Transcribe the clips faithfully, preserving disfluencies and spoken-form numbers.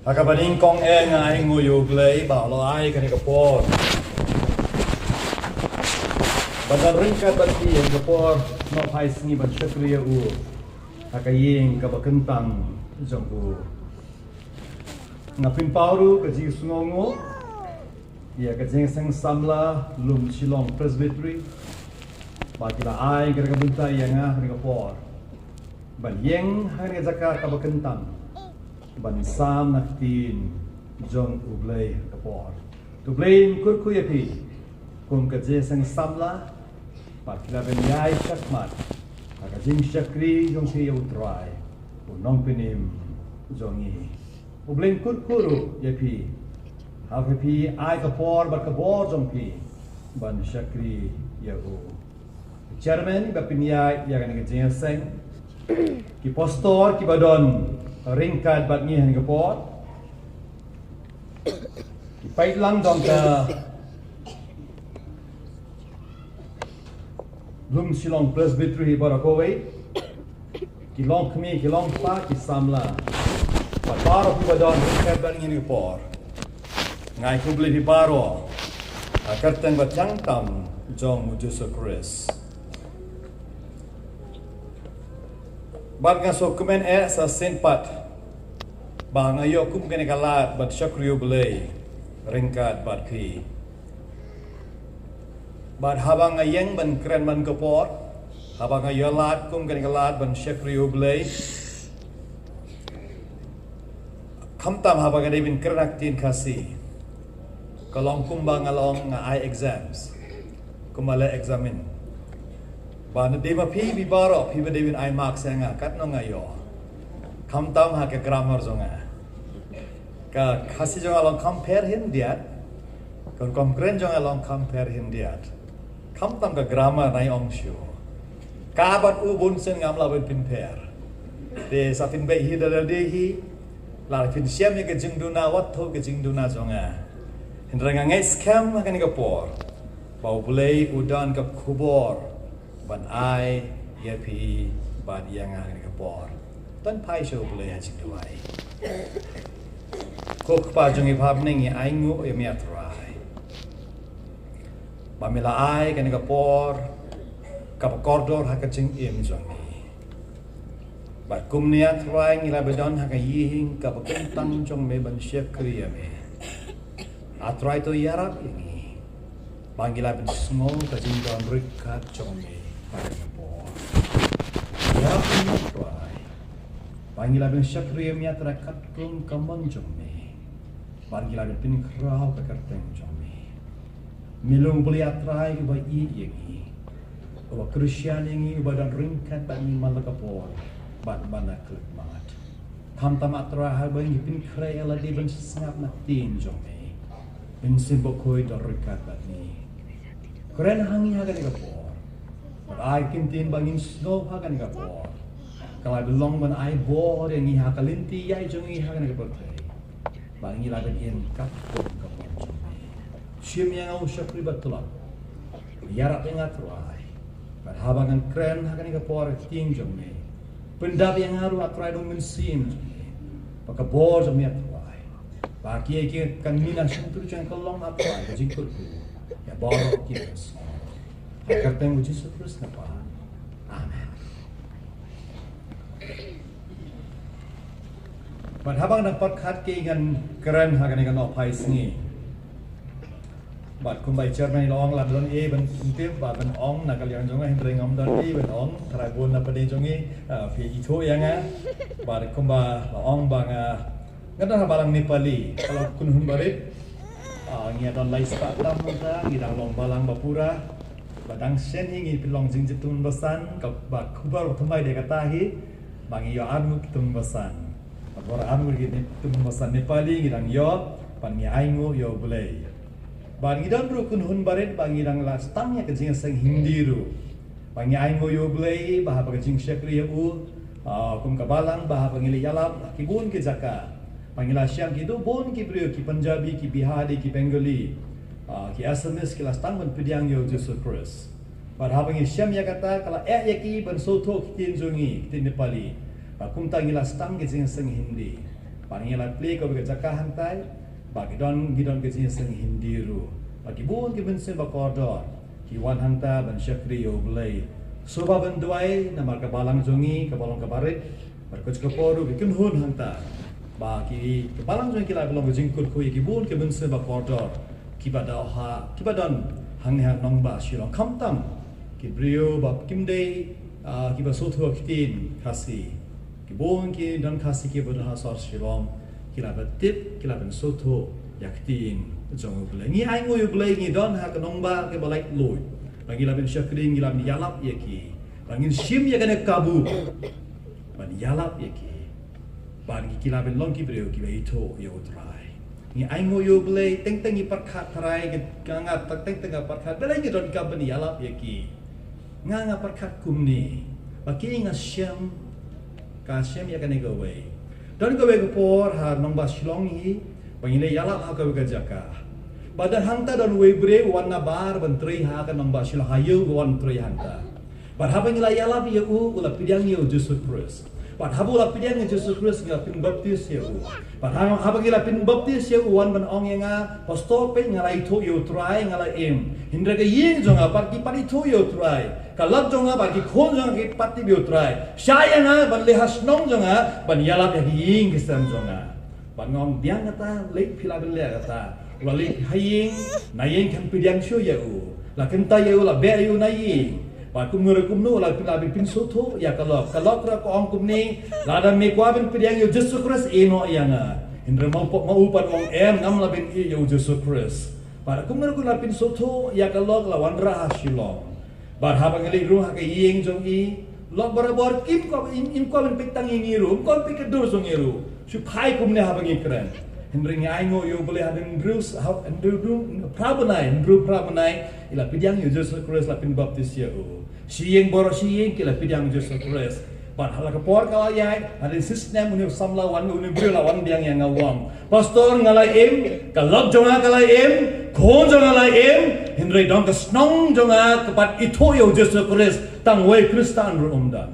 Ha kaba nyngkong eh nga ainguh ïa U Blei ba u la ai kane ka por ban don ryngkat bad phi ha kane ka por, nohphai sngi ban shakri ïa u ha ka ïing kaba kyntang jong u. Nga pynpaw ruh ka jingsngewnguh ïa ka jingïaseng samla Lum Shillong Presbytery ba ki la ai kane ka bynta ïa nga ha kane ka por ban ïeng ha kane ka jaka kaba kyntang ban sam na ka ktien jong U Blei ha kane ka por. To U Blei un kyrkhu ïa phi kum ka jingïaseng samla ba phi la ban ïai shakhmat ha ka jingshakri jong phi ïa U Trai, U Nongpynim jong ngi. U Blei un kyrkhu ruh ïa phi haba phi ai ka por bad ka bor jong phi ban shakri ïa u. Chairman ba pynïaid ïa kane ka jingïaseng, ki pastor kiba don ryngkat bad ngi ha kane ka por, ki paidlang jong ka Lum Shillong Presbytery baroh kawei, ki longkmie, ki longkpa, ki samla bad baroh kiba don ryngkat bad ngi ha kane ka por. Nga ai khublei ïa phi baroh ha ka kyrteng ba tyngeh tam jong U Jisu Khrist. Bad nga sngewkmen eh sa shisien pat ba nga ïoh kum kane ka lad ban shakri ïa U Blei ryngkat bad phi. Bad haba nga ïeng ban kren man ka por, haba nga ïoh lad kum kane ka lad ban shakri ïa U Blei, khamtam haba nga dei ban kren ha ka ktien Khasi, ka long kumba nga long nga ai exams, kumba leh examine. Ba na dei ma phi, phi baroh phi ba dei ban ai marks ïa nga, katno nga ïoh. Khamtam ha ka grammar jong nga. Ka Khasi jong nga long compare hyndiat. Ka rukom kren jong nga long compare hyndiat. Khamtam ka grammar nga ong shuh. Ka bad u bun sien ngam lah ban pynpher. Te sa pynbeit hi da lade hi. Lah pynshai ïa ka jingduna, wat thoh ka jingduna jong nga. Hynrei nga ngeit skhem ha kane ka por ba U Blei u don ka khubor ban ai ïa phi bad ïa nga ha kane ka por. Don phai sha U Blei ha jingduwai. Ko Kpa jong ngi ba ha bneng, ngi ainguh ïa me A Trai ba me la ai kane ka por kaba kordor ha ka jingim jong ngi. Bad kumne A Trai ngi la ba don ha ka ïing kaba kyntang jong me ban shakri ïa me. A Trai to ïarap ïa ngi ba ngi la ban sngew ka jingdon ryngkat jong me ha kane ka por. Ïarap ïa ngi A Trai ba ngi la ban shakri ïa me A Trai katkum ka mon jong me. Ba ngi la ban pynkhraw ka kyrteng jong me. Me long U Blei A Trai uba ïeit ïa ngi, uba kyrshan ïa ngi, uba don ryngkat bad ngi man la ka por bad man la ka khyllipmat. Khamtam A Trai haba ngi pynkhreh ïa lade ban sngap na ka ktien jong me, Mynsiem Bakhuid don ryngkat bad ngi. Kren ha ngi ha kane ka por. Bad ai ka ktien ba ngin sngew ha kane ka por ka la long ban ai bor ïa ngi ha ka lynti ïaid jong ngi ha kane ka pyrthei. Ba ngi la ban ïeng katkum ka mon jong me. Shim ïa nga u shakri ba tlot. Ïarap ïa nga Trai. Bad haba ngan kren ha kane ka por ka ktien jong me, pyndap ïa nga ruh A Trai da u Mynsiem jong me. Ba ka bor jong me A Trai, ba kiei kiei kan mih na shyntur jong nga ka long A Trai ka jingkyrkhu ïa baroh kiba sngew. Ha ka kyrteng U Jisu Khrist nga pan. Amen. Bad haba nga dang pyrkhat ïa ka jingkren ha kane ka nohphai sngi, bad kumba i chairman i la ong, la don ei ban tip ba ban ong na ka liang jong nga, hynrei ngam don ei ban ong, trai bun na pdeng jong ngi, ah, phi ithuh ïa nga. Bad kumba la ong ba nga, nga don ha balang Nepali, ka long Kynhun Barit. Ah, ngi don lai spah tam mynta, ngi dang long balang ba pura. Ba dang shen hi ngi pynlong jingjia tymmen basan, kaba khublei ba thymmai de kata hi ba ngi ïoh arngut tymmen basan. Ba bor arngut ki tymmen basan Nepali ngi dang ïoh, ba ngi ainguh ïa U Blei. Ba ngi don ruh Kynhun Barit ba ngi dang la sdang ïa ka jingïaseng Hindi ruh. Ba ngi ainguh ïa U Blei ba haba ka jingshakri ïa u, ah, kum ka balang ba haba ngi la ïalap ki bun ki jaka, ba ngi la shem ki dei bun ki briew, ki Punjabi, ki Bihari, ki Bengali, ah, ki Assamese, ki la sdang ban pdiang ïa U Jisu Khrist. Bad haba ngi shem ïa kata ka la eh ïa ki ban sngewthuh ki ktien jong ngi, ki ktien Nepali. Bad kumta ngi la sdang ka jingïaseng Hindi. Ba ngi la plie kawei ka jaka hangtai, ba ki don, ki don ka jingïaseng Hindi ruh. Ba ki bun ki mynsiem ba kordor ki wan hangta ban shakri ïa U Blei. Shuwa ban duwai namar ka balang jong ngi kaba long kaba rit, bad ka jaka por ruh ki kynhun hangta. Ba ki, ka balang jong ngi ki la long ka jingkyrkhu ïa ki bun ki mynsiem ba kordor, kiba don ha, kiba don hangne ha nongbah Shillong, khamtam ki briew ba kim dei, ah, kiba sngewthuh ktien Khasi. Ki bun ki don Khasi kiba don ha sor Shillong, ki la ban tip, ki la ban sngewthuh ïa ka ktien jong U Blei. Ngi ainguh ïa U Blei, ngi don ha ka nongbah kaba laitluid. Ba ngi la ban shakri, ngi la ban ïalap ïa ki. Ba ngin shim ïa kane ka kabu ban ïalap ïa ki. Ba ki la ban long ki briew kiba ithuh ïa U Trai. Ngi ainguh ïa U Blei, teng teng ngi pyrkhat, Trai, ka nga, teng teng nga pyrkhat, balei ngi donkam ban ïalap ïa ki. Nga, nga pyrkhat kumne, ba ki, nga shem, ka shem ïa kane kawei. Don kawei ka por ha nongbah Shillong hi, ba ngi la ïalap ha kawei ka jaka. Ba don hangta, don uwei u briew u wan nabar ban trei ha ka nongbah Shillong, ha ïew ka wan trei hangta. Bad haba ngi la ïalap ïa u, u la pdiang ïa U Jisu Khrist. Bad haba u la pdiang ïa U Jisu Khrist, ngi la pynbaptis ïa u. Bad ha-, haba ngi la pynbaptis ïa u, u wan ban ong ïa nga, Pastor, peit nga la ithuh ïa U Trai, nga la im. Hynrei ka ïing jong nga pat ki pat ithuh ïa U Trai. Ka lok jong nga bad ki khun jong nga ki pat tip ïa U Trai. Shah ïa nga ban leit ha shnong jong nga ban ïalap ïa ki ïing ki sem jong nga. Bad nga ong, biang kata, leit, phi lah ban leh kata. U la leit ha ïing, na ïing kan pdiang shuh ïa u. La kyntait ïa u, la beh ïa u na ïing. Bad kumno re kumno, la pyn, la pyn, pynsngewthuh ïa ka lok. Ka lok ruh ka ong kumne, lada me kwah ban pdiang ïa U Jisu Khrist, ïeh noh ïa nga. Hynrei ma u pat, ma u pat ong, em, ngam lah ban ïeh ïa U Jisu Khrist. Bad kumno re kumno, la pynsngewthuh ïa ka lok, la wanrah ha Shillong. Bad haba ngi leit ruh ha ka ïing jong i, lok barabor, kim kwah, im, im kwah ban peit tang ïa ngi ruh, im kwah ban peit ka dur jong ngi ruh. Shu phai kumne haba ngi kren. Hynrei ngi ainguh ïa U Blei, hadien hynriew, ha, hynriew, hynriew phra bnai, hynriew phra bnai, i la pdiang ïa U Jisu Khrist, la pynbaptis ïa u. Shi ïing baroh shi ïing ki la pdiang ïa U Jisu Khrist. Bad ha la ka por ka la ïaid, hadien shi snem une u samla wan, une u briew la wan biang ïa nga, u ong, Pastor, nga la im, ka lok jong nga ka la im, khun jong nga la im, hynrei don ka shnong jong nga ka pat ithuh ïa U Jisu Khrist, tang uwei Khristan ruh ym don.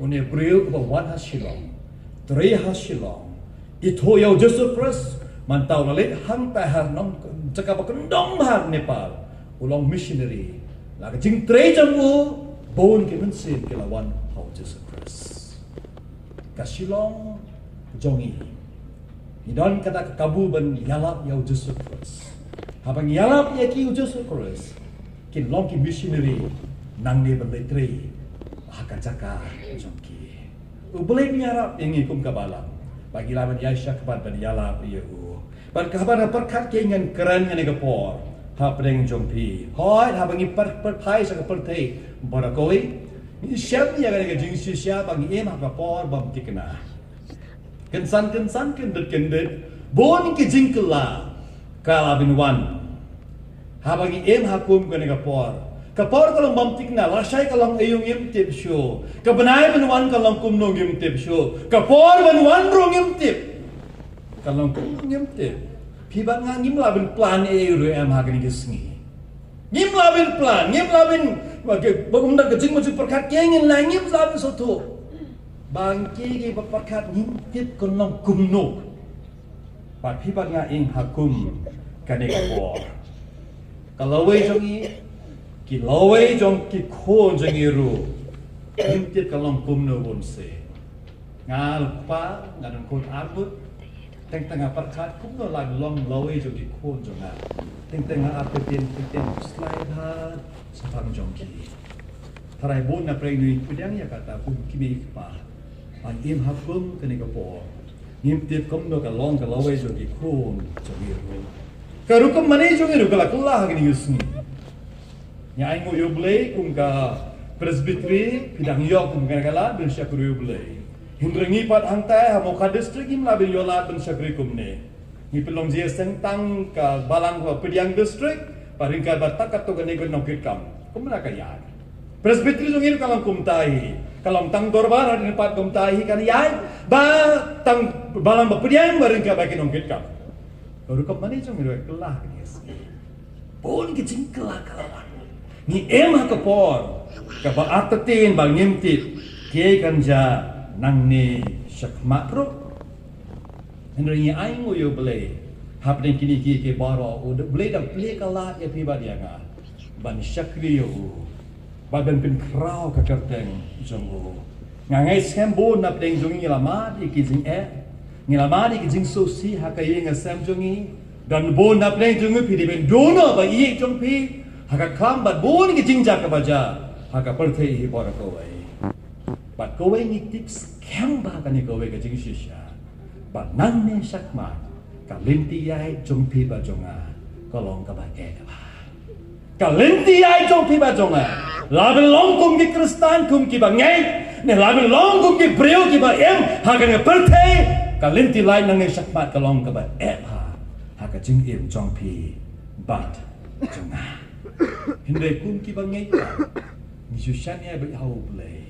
Une u briew uba wan ha Shillong, trei ha Shillong, ithuh ïa U Jisu Khrist, mynta u la leit hangtai ha nong, jaka ba kyndong ha Nepal, u long missionary. La ka jingtrei jong u, bun ki mynsiem ki la wan ha U Jisu Khrist. Ka Shillong jong ngi, ngi don kata ka kabu ban ïalap ïa U Jisu Khrist. Haba ngi ïalap ïa ki U Jisu Khrist, kin long ki missionary nangne ban leit trei ha ka jaka jong ki. U Blei un ïarap ïa ngi kum ka balang ba ngi lah ban ïaishah khmat ban ïalap ïa u. Bad kaba nga pyrkhat, ki, ngan kren ïa kane ka por hapdeng jong phi. Hooid, haba ngi pyrkhat sha ka pyrthei baroh kawei, ngi shem ïa kane ka jingshisha ba ngi im ha ka por bym thikna. Kynsan kynsan, kyndit kyndit, bun ki jingkylla ka la pynwan. Haba ngi im ha kum kane ka por, ka por ka long bym thikna, lashai ka long aïu ngim tip shuh. Ka bnai ban wan ka long kumno ngim tip shuh. Ka por ban wan ruh ngim tip. Ka long kumno ngim tip. Phi bad nga ngim lah ban plan ei ei ruh em ha kane ka sngi. Ngim lah ban plan, ngim lah ban, ba ka, ba kumta ka jingmut jingpyrkhat ki, ngin lah, ngim lah ban sngewthuh. Ba ngi ki, kiba pyrkhat ngim tip kan long kumno. Bad phi bad nga im ha kum kane ka por. Ka lawei jong ngi, ki lawei jong ki khun jong ngi ruh, ngim tip ka long kumno bun sien. Nga la kpa, nga don khun ar ngut. Teng teng nga pyrkhat kumno la long lawei jong ki khun jong nga. Teng teng nga artatien, teng teng slai bha shaphang jong ki. Tharai bun na pyrshang ïa kata kum ki mei ki pa. Ban im ha kum kane ka por, ngim tip kumno ka long ka lawei jong ki khun jong ngi ruh. Ka rukom mane jong ngi ruh ka la kylla ha kine ki sngi. Ngi ainguh ïa U Blei kum ka Presbytery, phi dang ïoh kum kane ka lad ban shakri ïa U Blei. Hynrei ngi pat hangtai ha Wokha District ngim lah ban ïoh lad ban shakri kumne. Ngi pynlong jingïaseng tang ka balang kaba pdiang district, ba ryngkat bad katto katne ka nongkitkam. Kumno ka ïaid? Presbytery jong ngi ruh ka long kumta hi. Ka long tang dorbar hadien pat kumta hi, kan ïaid ba tang balang ba pdiang ba ryngkat bad ki nongkitkam. Ka rukom mane jong ngi ruh ka kylla ha kine ki sngi. Bun ki jingkylla ka la wan. Ngi im ha ka por kaba artatien ba ngim tip kiei kan jia nangne shakhmat ruh. Hynrei ngi ai nguh ïa U Blei hapdeng kine ki, ki baroh, U Blei u da plie ka lad ïa phi bad ïa nga ban shakri ïa u bad ban pynkhraw ka kyrteng jong u. Nga ngeit skhem bun napdeng jong ngi la mad ïa ki jingeh, ngi la mad ïa ki jingsngewsih ha ka ïing ha sem jong ngi. Don bun napdeng jong ngi phi dei ban duh noh ba ïeit jong phi ha ka khlam bad bun ki jingjia kaba jia ha ka pyrthei hi baroh kawei. Bad kawei ngi tip skhem ba kane kawei ka jingshisha, ba nangne shakhmat ka lynti ïaid jong phi bad jong nga ka long kaba eh bha. Ka lynti ïaid jong phi bad jong nga, la ban long kum ki Khristan, kum kiba ngeit, ne la ban long kum ki briew kiba im ha kane ka pyrthei, ka lynti ïaid nangne shakhmat ka long kaba eh bha ha ka jingim jong phi bad jong nga. Hynrei kum kiba ngeit, ngi shu shaniah beit ha U Blei.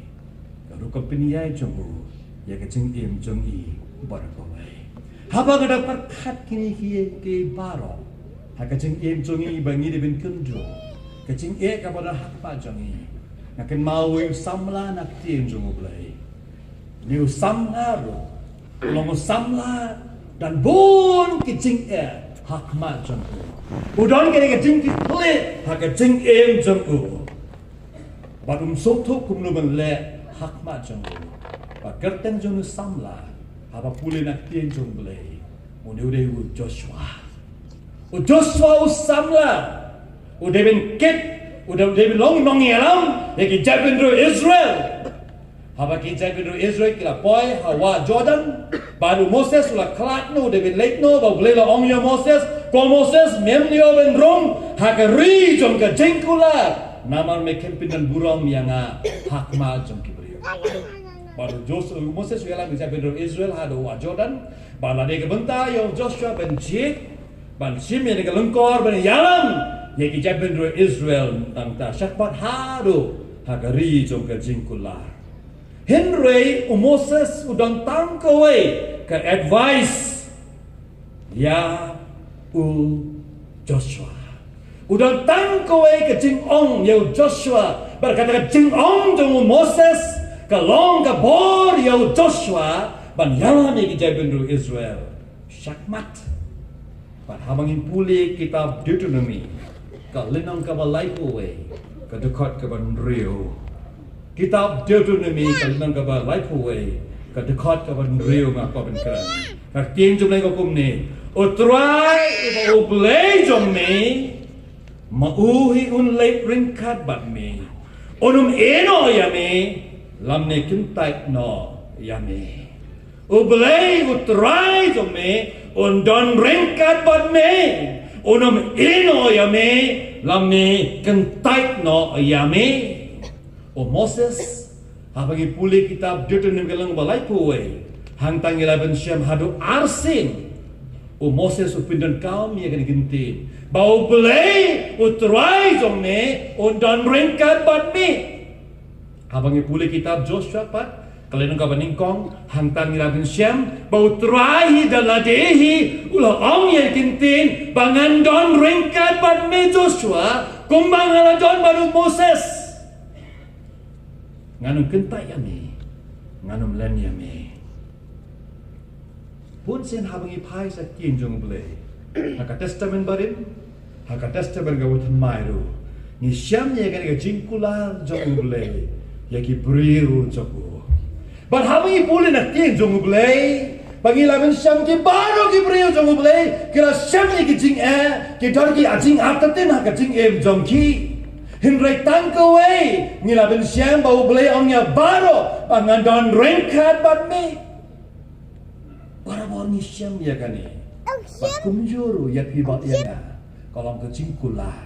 Ka rukom pynïaid jong u ïa ka jingim jong ngi baroh kawei. Haba nga da pyrkhat kine ki, ki baroh ha ka jingim jong ngi ba ngi dei ban kynduh ka jingeh kaba don ha khmat jong ngi, nga kynmaw ïa u samla na ktien jong U Blei. Une u samla ruh u long u samla don bun ki jingeh ha khmat jong u. U don kane ka jingkitkhlieh ha ka jingim jong u. Bad um sngewthuh kumno ban leh ha khmat jong u. Bad kyrteng jong u samla, haba pule na ktien jong U Blei, une u dei u Joshua. U Joshua u samla u dei ban kit, u dei, u dei ban long nongïalam ïa ki jaitbynriew Israel. Haba ki jaitbynriew Israel ki la poi ha wah Jordan, bad u Moses u la khlad noh, u dei ban leit noh, bad U Blei u la ong ïa u Moses, ko Moses, mem leh ban rung ha ka ri jong ka jingkular, namar me khlem pyndon burom ïa nga ha khmat jong ki briew. Bad u Jos-, u Moses u ïalam ïa ki jaitbynriew Israel haduh wah Jordan, bad la dei ka bynta ïa u Joshua ban jied, ban shim ïa ka lyngkor ban ïalam ïa ki jaitbynriew Israel, nangta shakhmat haduh ha ka ri jong ka jingkular. Hynrei u Moses u don tang kawei ka advice ïa u Joshua. U don tang kawei ka jingong ïa u Joshua, bad kata ka jingong jong u Moses ka long ka bor ïa u Joshua ban ïalam ïa ki jaitbynriew Israel shakhmat. Bad haba ngin pule kitab Deuteronomi, ka lynnong kaba laiphew wei, ka dkhot kaba hynriew. Kitab Deuteronomi, ka lynnong kaba laiphew wei, ka dkhot kaba hynriew, nga kwah ban kren. Ka ktien jong U Blei ka kumne: U Trai uba U Blei jong me, ma u hi un leit ryngkat bad me. Un ym ïehnoh ïa me, lymne kyntait noh ïa me. U Blei U Trai jong me un don ryngkat bad me. Un ym ïehnoh ïa me, lymne kyntait noh ïa me. U Moses, haba ngi pule kitab Deuteronomi ka lynnong ba laiphew wei, hangta ngi lah ban shem haduh arsien, u Moses u pyndonkam ïa kane ka ktien ba U Blei U Trai jong me un don ryngkat bad me. Haba ngi pule kitab Joshua pat, ka lynnong kaba nyngkong, hangta ngi lah ban shem ba U Trai hi da lade hi u la ong ïa kane ka ktien ba ngan don ryngkat bad me Joshua, kumba nga la don bad u Moses. Ngan ym kyntait ïa me, ngan ym len ïa me. Bun sien haba ngi phai sha ktien jong U Blei, ha ka Testament Barim, ha ka Testament kaba thymmai ruh, ngi shem ïa kane ka jingkular jong U Blei ïa ki briew jong u. Bad haba ngi pule na ktien jong U Blei, ba ngi lah ban shem ki baroh ki briew jong U Blei ki la shem ïa ki jingeh, ki don ki jingartatien ha ka jingim jong ki. Hynrei tang kawei ngi lah ban shem ba U Blei ong ïa baroh ba ngan don ryngkat bad me. Barabor ngi shem ïa kane. Bad kumjuh ruh ïa phi bad ïa nga, ka long ka jingkular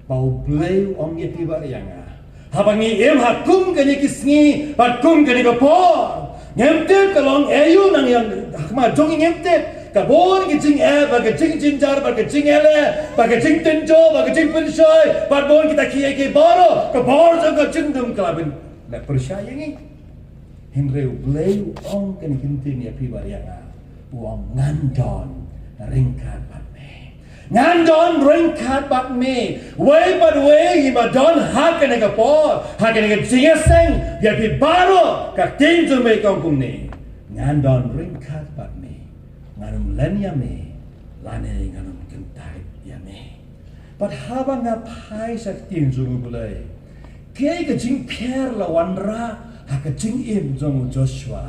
ba U Blei u ong ïa phi bad ïa nga. Haba ngi im ha kum kane ki sngi bad kum kane ka por, ngim tip ka long aïu nang ïa ha khmat jong ngi, ngim tip. Ka bun ki jingeh, bad ka jingjynjar, bad ka jingeh leh, bad ka jingtynjuh, bad ka jingpynshoi, bad bun kita kiei kiei baroh, ka bor jong ka jingdum ka la pyn, la pyrshah ïa ngi. Hynrei U Blei u ong kane ka ktien ïa phi bad ïa nga, u ong ngan don ryngkat bad me. Ngan don ryngkat bad me. Wei bad wei ngi ba don ha kane ka por, ha kane ka jingïaseng, ïa phi baroh, ka ktien jong U Blei ka ong kumne: Ngan don ryngkat bad me. Ngan ym len ïa me, lane ngan ym kyntait ïa me. Bad haba nga phai sha ktien jong U Blei, kaei ka jingpher la wanrah ha ka jingim jong u Joshua.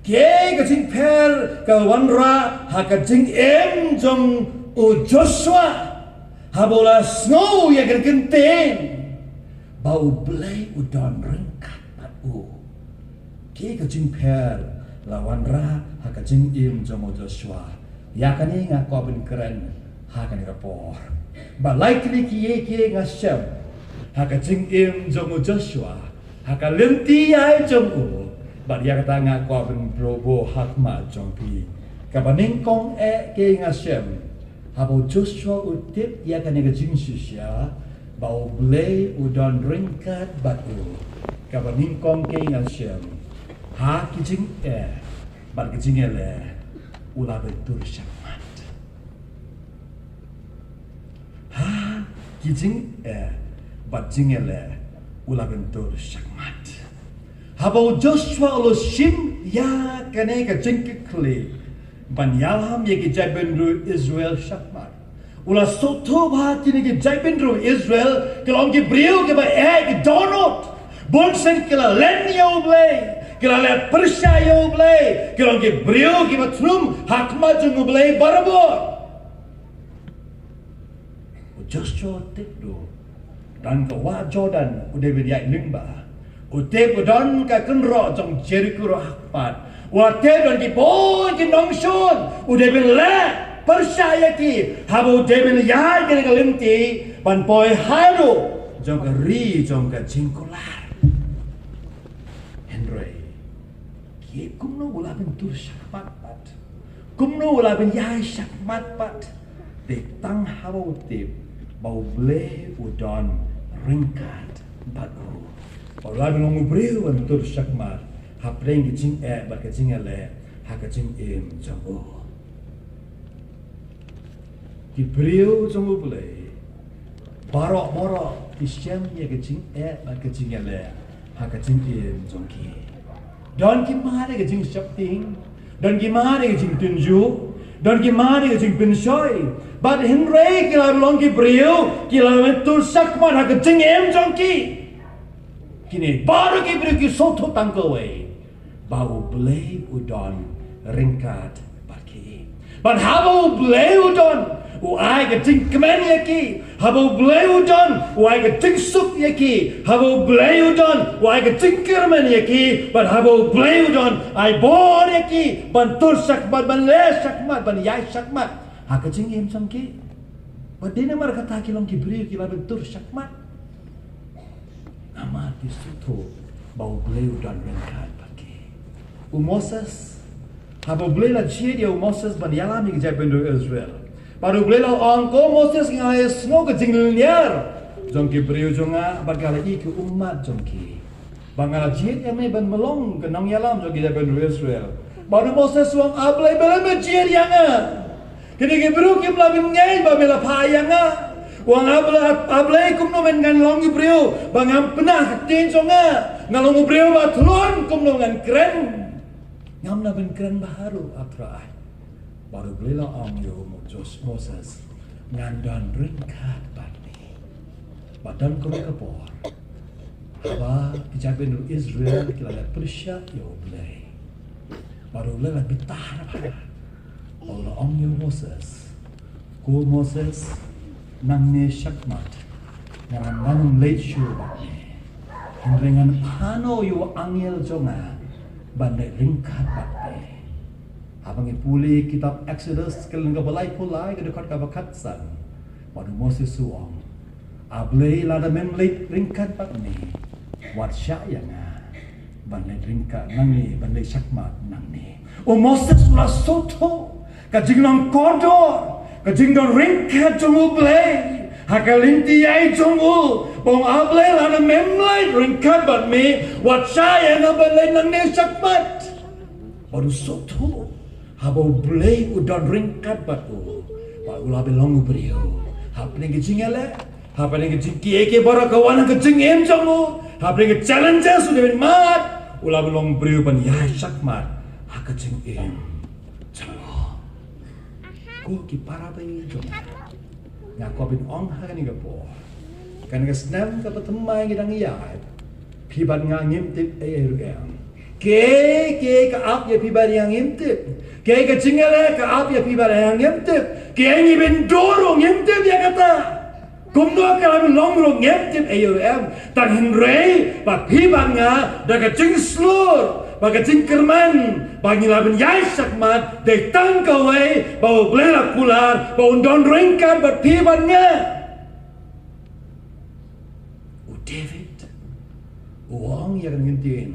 Kaei ka jingpher ka wanrah ha ka jingim jong u Joshua, haba u la sngew ïa ka kyntien ba U Blei u don ryngkat bad u. Kaei ka jingpher la wanrah ha ka jingim jong u Joshua? Ïa kane nga kwah ban kren ha kane ka por. Bad lai tylli kiei kiei nga shem ha ka jingim jong u Joshua, ha ka lynti ïaid jong u. Bad ïa kata nga kwah ban buh ha khmat jong phi. Kaba nyngkong eh, kaei nga shem, haba u Joshua u tip ïa kane ka jingshisha ba U Blei u don ryngkat bad u, kaba nyngkong kaei nga shem, ha ki jingeh bad ki jingïaleh u la byntur shakhmat. Ha ki jingeh bad jingïaleh u la byntur shakhmat. Haba u Joshua u la shim ïa kane ka jingkitkhlieh ban ïalam ïa ki jaitbynriew Israel shakhmat, u la sngewthuh ba kine ki jaitbynriew Israel ki long ki briew kiba eh, ki dohnud. Bun sien ki la len ïa U Blei, ki la leh pyrshah ïa U Blei, ki long ki briew kiba thnum ha khmat jong U Blei barabor. U Joshua u tip, u don ka wah Jordan u dei ban ïaid lyngba. U tip u don ka kynroh jong Jeriko ruh ha khmat. U tip don ki bun ki nongshun u dei ban leh pyrshah ïa ki haba u dei ban ïaid kane ka lynti ban poi haduh jong ka ri jong ka jingkular. Hynrei kumno u la byntur shakhmat pat? Kumno u la ban ïaid shakhmat pat? Dei tang haba u tip ba U Blei u don ryngkat bad u. Ba u la ban long u briew ban tur shakhmat hapdeng ka jingeh bad ka jingïaleh ha ka jingim jong u. Ki briew jong U Blei baroh baroh ki shem ïa ka jingeh bad ka jingïaleh ha ka jingim jong ki. Don ki mad ïa ka jingsheptieng, don ki mad ïa ka jingtynjuh, don ki mad ïa ka jingpynshoi. Bad hynrei ki la long ki briew ki la leh tur shakhmat ha ka jingim jong ki. Kine baroh ki briew ki sngewthuh tang kawei, ba U Blei u don ryngkat bad ki. Bad haba U Blei u don, u ai ka jingkmen ïa ki. Haba U Blei u don, u ai ka jingsuk ïa ki. Haba U Blei u don, u ai ka jingkyrmen ïa ki. Bad haba U Blei u don, ai bor ïa ki ban tur shakhmat, ban leh shakhmat, ban ïaid shakhmat ha ka jingim jong ki. Bad dei namar kata ki long ki briew ki la ban tur shakhmat. Namar ki sngewthuh ba U Blei u don ryngkat bad ki. U Moses, haba U Blei la jied ïa u Moses ban ïalam ïa ki jaitbynriew Israel, bad U Blei la ong, ko Moses, nga la ïohsngew ka jinglynñiar jong ki briew jong nga bad nga la ïohi ki ummat jong ki. Ba nga la jied ïa me ban long ka nongïalam jong ki jaitbynriew Israel. Bad u Moses u ong, A Blei, balei me jied ïa nga? Kine ki briew kim lah ban ngeit ba me la phah ïa nga. U ong, A Blei, A Blei, kumno men ngan long u briew ba ngam pynah ka ktien jong nga? Nga long u briew ba thlun, kumno ngan kren? Ngam lah ban kren bha ruh, A Trai. Bad U Blei la ong ïa u Moses, Moses, ngan don ryngkat bad me. Bad don kawei ka por, haba ki jaitbynriew Israel ki la leh pyrshah ïa U Blei, bad U Blei la bitar bha. U la ong ïa u Moses, ko Moses, nangne shakhmat ngan, ngan ym leit shuh bad me. Hynrei ngan phah noh ïa u angel jong nga ban leit ryngkat bad me. Haba ngi pule kitab Exodus, ka lynnong kaba laiphew lai, ka dkhot kaba khatsan, bad u Moses u ong, A Blei, lada mem leit ryngkat bad me, wat shah ïa nga ban leit ryngkat nangne, ban leit shakhmat nangne. U Moses u la sngewthuh ka jinglong kordor, ka jingdon ryngkat jong U Blei ha ka lynti ïaid jong u. Ba u ong, A Blei, lada mem leit ryngkat bad me, wat shah ïa nga ban leit nangne shakhmat. Bad u sngewthuh, haba U Blei u don ryngkat bad u, ba u lah ban long u briew hapdeng ki jingïaleh, hapdeng ki jing, kiei kiei baroh ka wan ha ka jingim jong u, hapdeng ki challenges u dei ban mad, u lah ban long u briew ban ïaid shakhmat ha ka jingim jong u. Ki para bangeit jong nga, nga kwah ban ong ha kane ka por, kane ka snem kaba thymmai ngi dang ïaid, phi bad nga ngim tip ei ei ruh em. Kiei kiei ka ap ïa phi bad nga ngim tip. Kiei ka jingïaleh ka ap ïa phi bad nga ngim tip. Kiei ngi bin duh ruh ngim tip ïa kata. Kumno ka la long ruh ngim tip ei ei ruh em. Tang hynrei ba phi bad nga, da ka jingshlur bad ka jingkyrmen ba ngi la ban ïaid shakhmat, dei tang kawei ba U Blei u la kular ba un don ryngkat bad phi bad nga. U David u ong ïa kane ka ktien.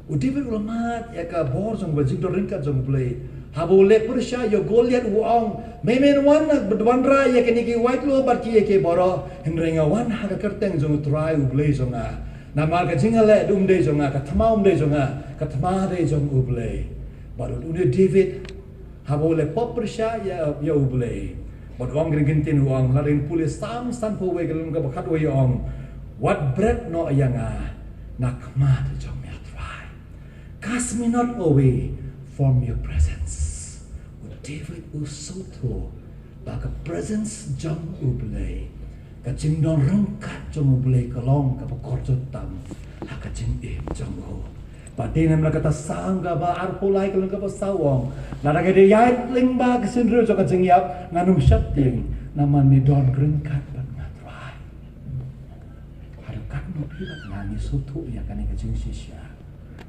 U David u la mad ïa ka bor jong U Blei, jingdon ryngkat jong U Blei. Haba u leh pyrshah ïa u Goliath u ong, me men wan ha, wanrah ïa kine ki wait loh bad ki ïa ki baroh, hynrei nga wan ha ka kyrteng jong U Trai U Blei jong nga. Namar ka jingïaleh um dei jong nga, ka thma um dei jong nga, ka thma dei jong U Blei. Bad u, u David, haba u leh pop pyrshah ïa, ïa U Blei, bad u ong kane ka ktien, u ong, lada ngin pule Salm sanphew wei, ka lynnong kaba khatwei, u ong, wat bret noh ïa nga na khmat jong me, A Trai. Cast me not away from your presence. U David u sngewthuh ba ka presence jong U Blei, ka jingdon ryngkat jong U Blei, ka long kaba kordor tam ha ka jingim jong u. Bad dei namar kata Salm kaba arphew lai, ka lynnong kaba saw, u ong, lada nga dei ïaid lyngba ka synriew jong ka jingïap, ngan ym sheptieng, namar me don ryngkat bad nga, Trai. Haduh katno phi bad nga ngi sngewthuh ïa kane ka jingshisha,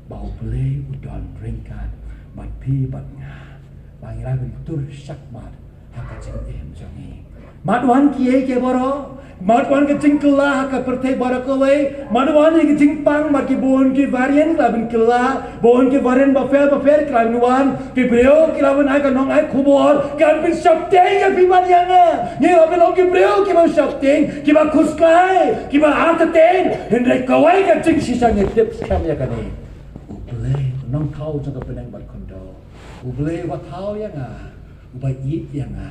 ba U Blei u don ryngkat bad phi bad nga, ba ngi lah ban tur shakhmat ha ka jingim jong ngi. Mad wan kiei kiei baroh, mad wan ka jingkylla ha ka pyrthei baroh kawei, mad wan ïa ka jingpang, mad ki bun ki variant ki la ban kylla, bun ki variant bapher bapher ki la ban wan, ki briew ki la ban ai ka nongai khubor, ki la ban sheptieng ïa phi bad ïa nga. Ngi la ban long ki briew kiba sheptieng, kiba khuslai, kiba entertain, hynrei kawei ka jingshisha ngi tip skhem ïa kane. U Blei, u nongthaw jong ka bneng bad khyndew, U Blei uba thaw ïa nga, uba ïeit ïa nga,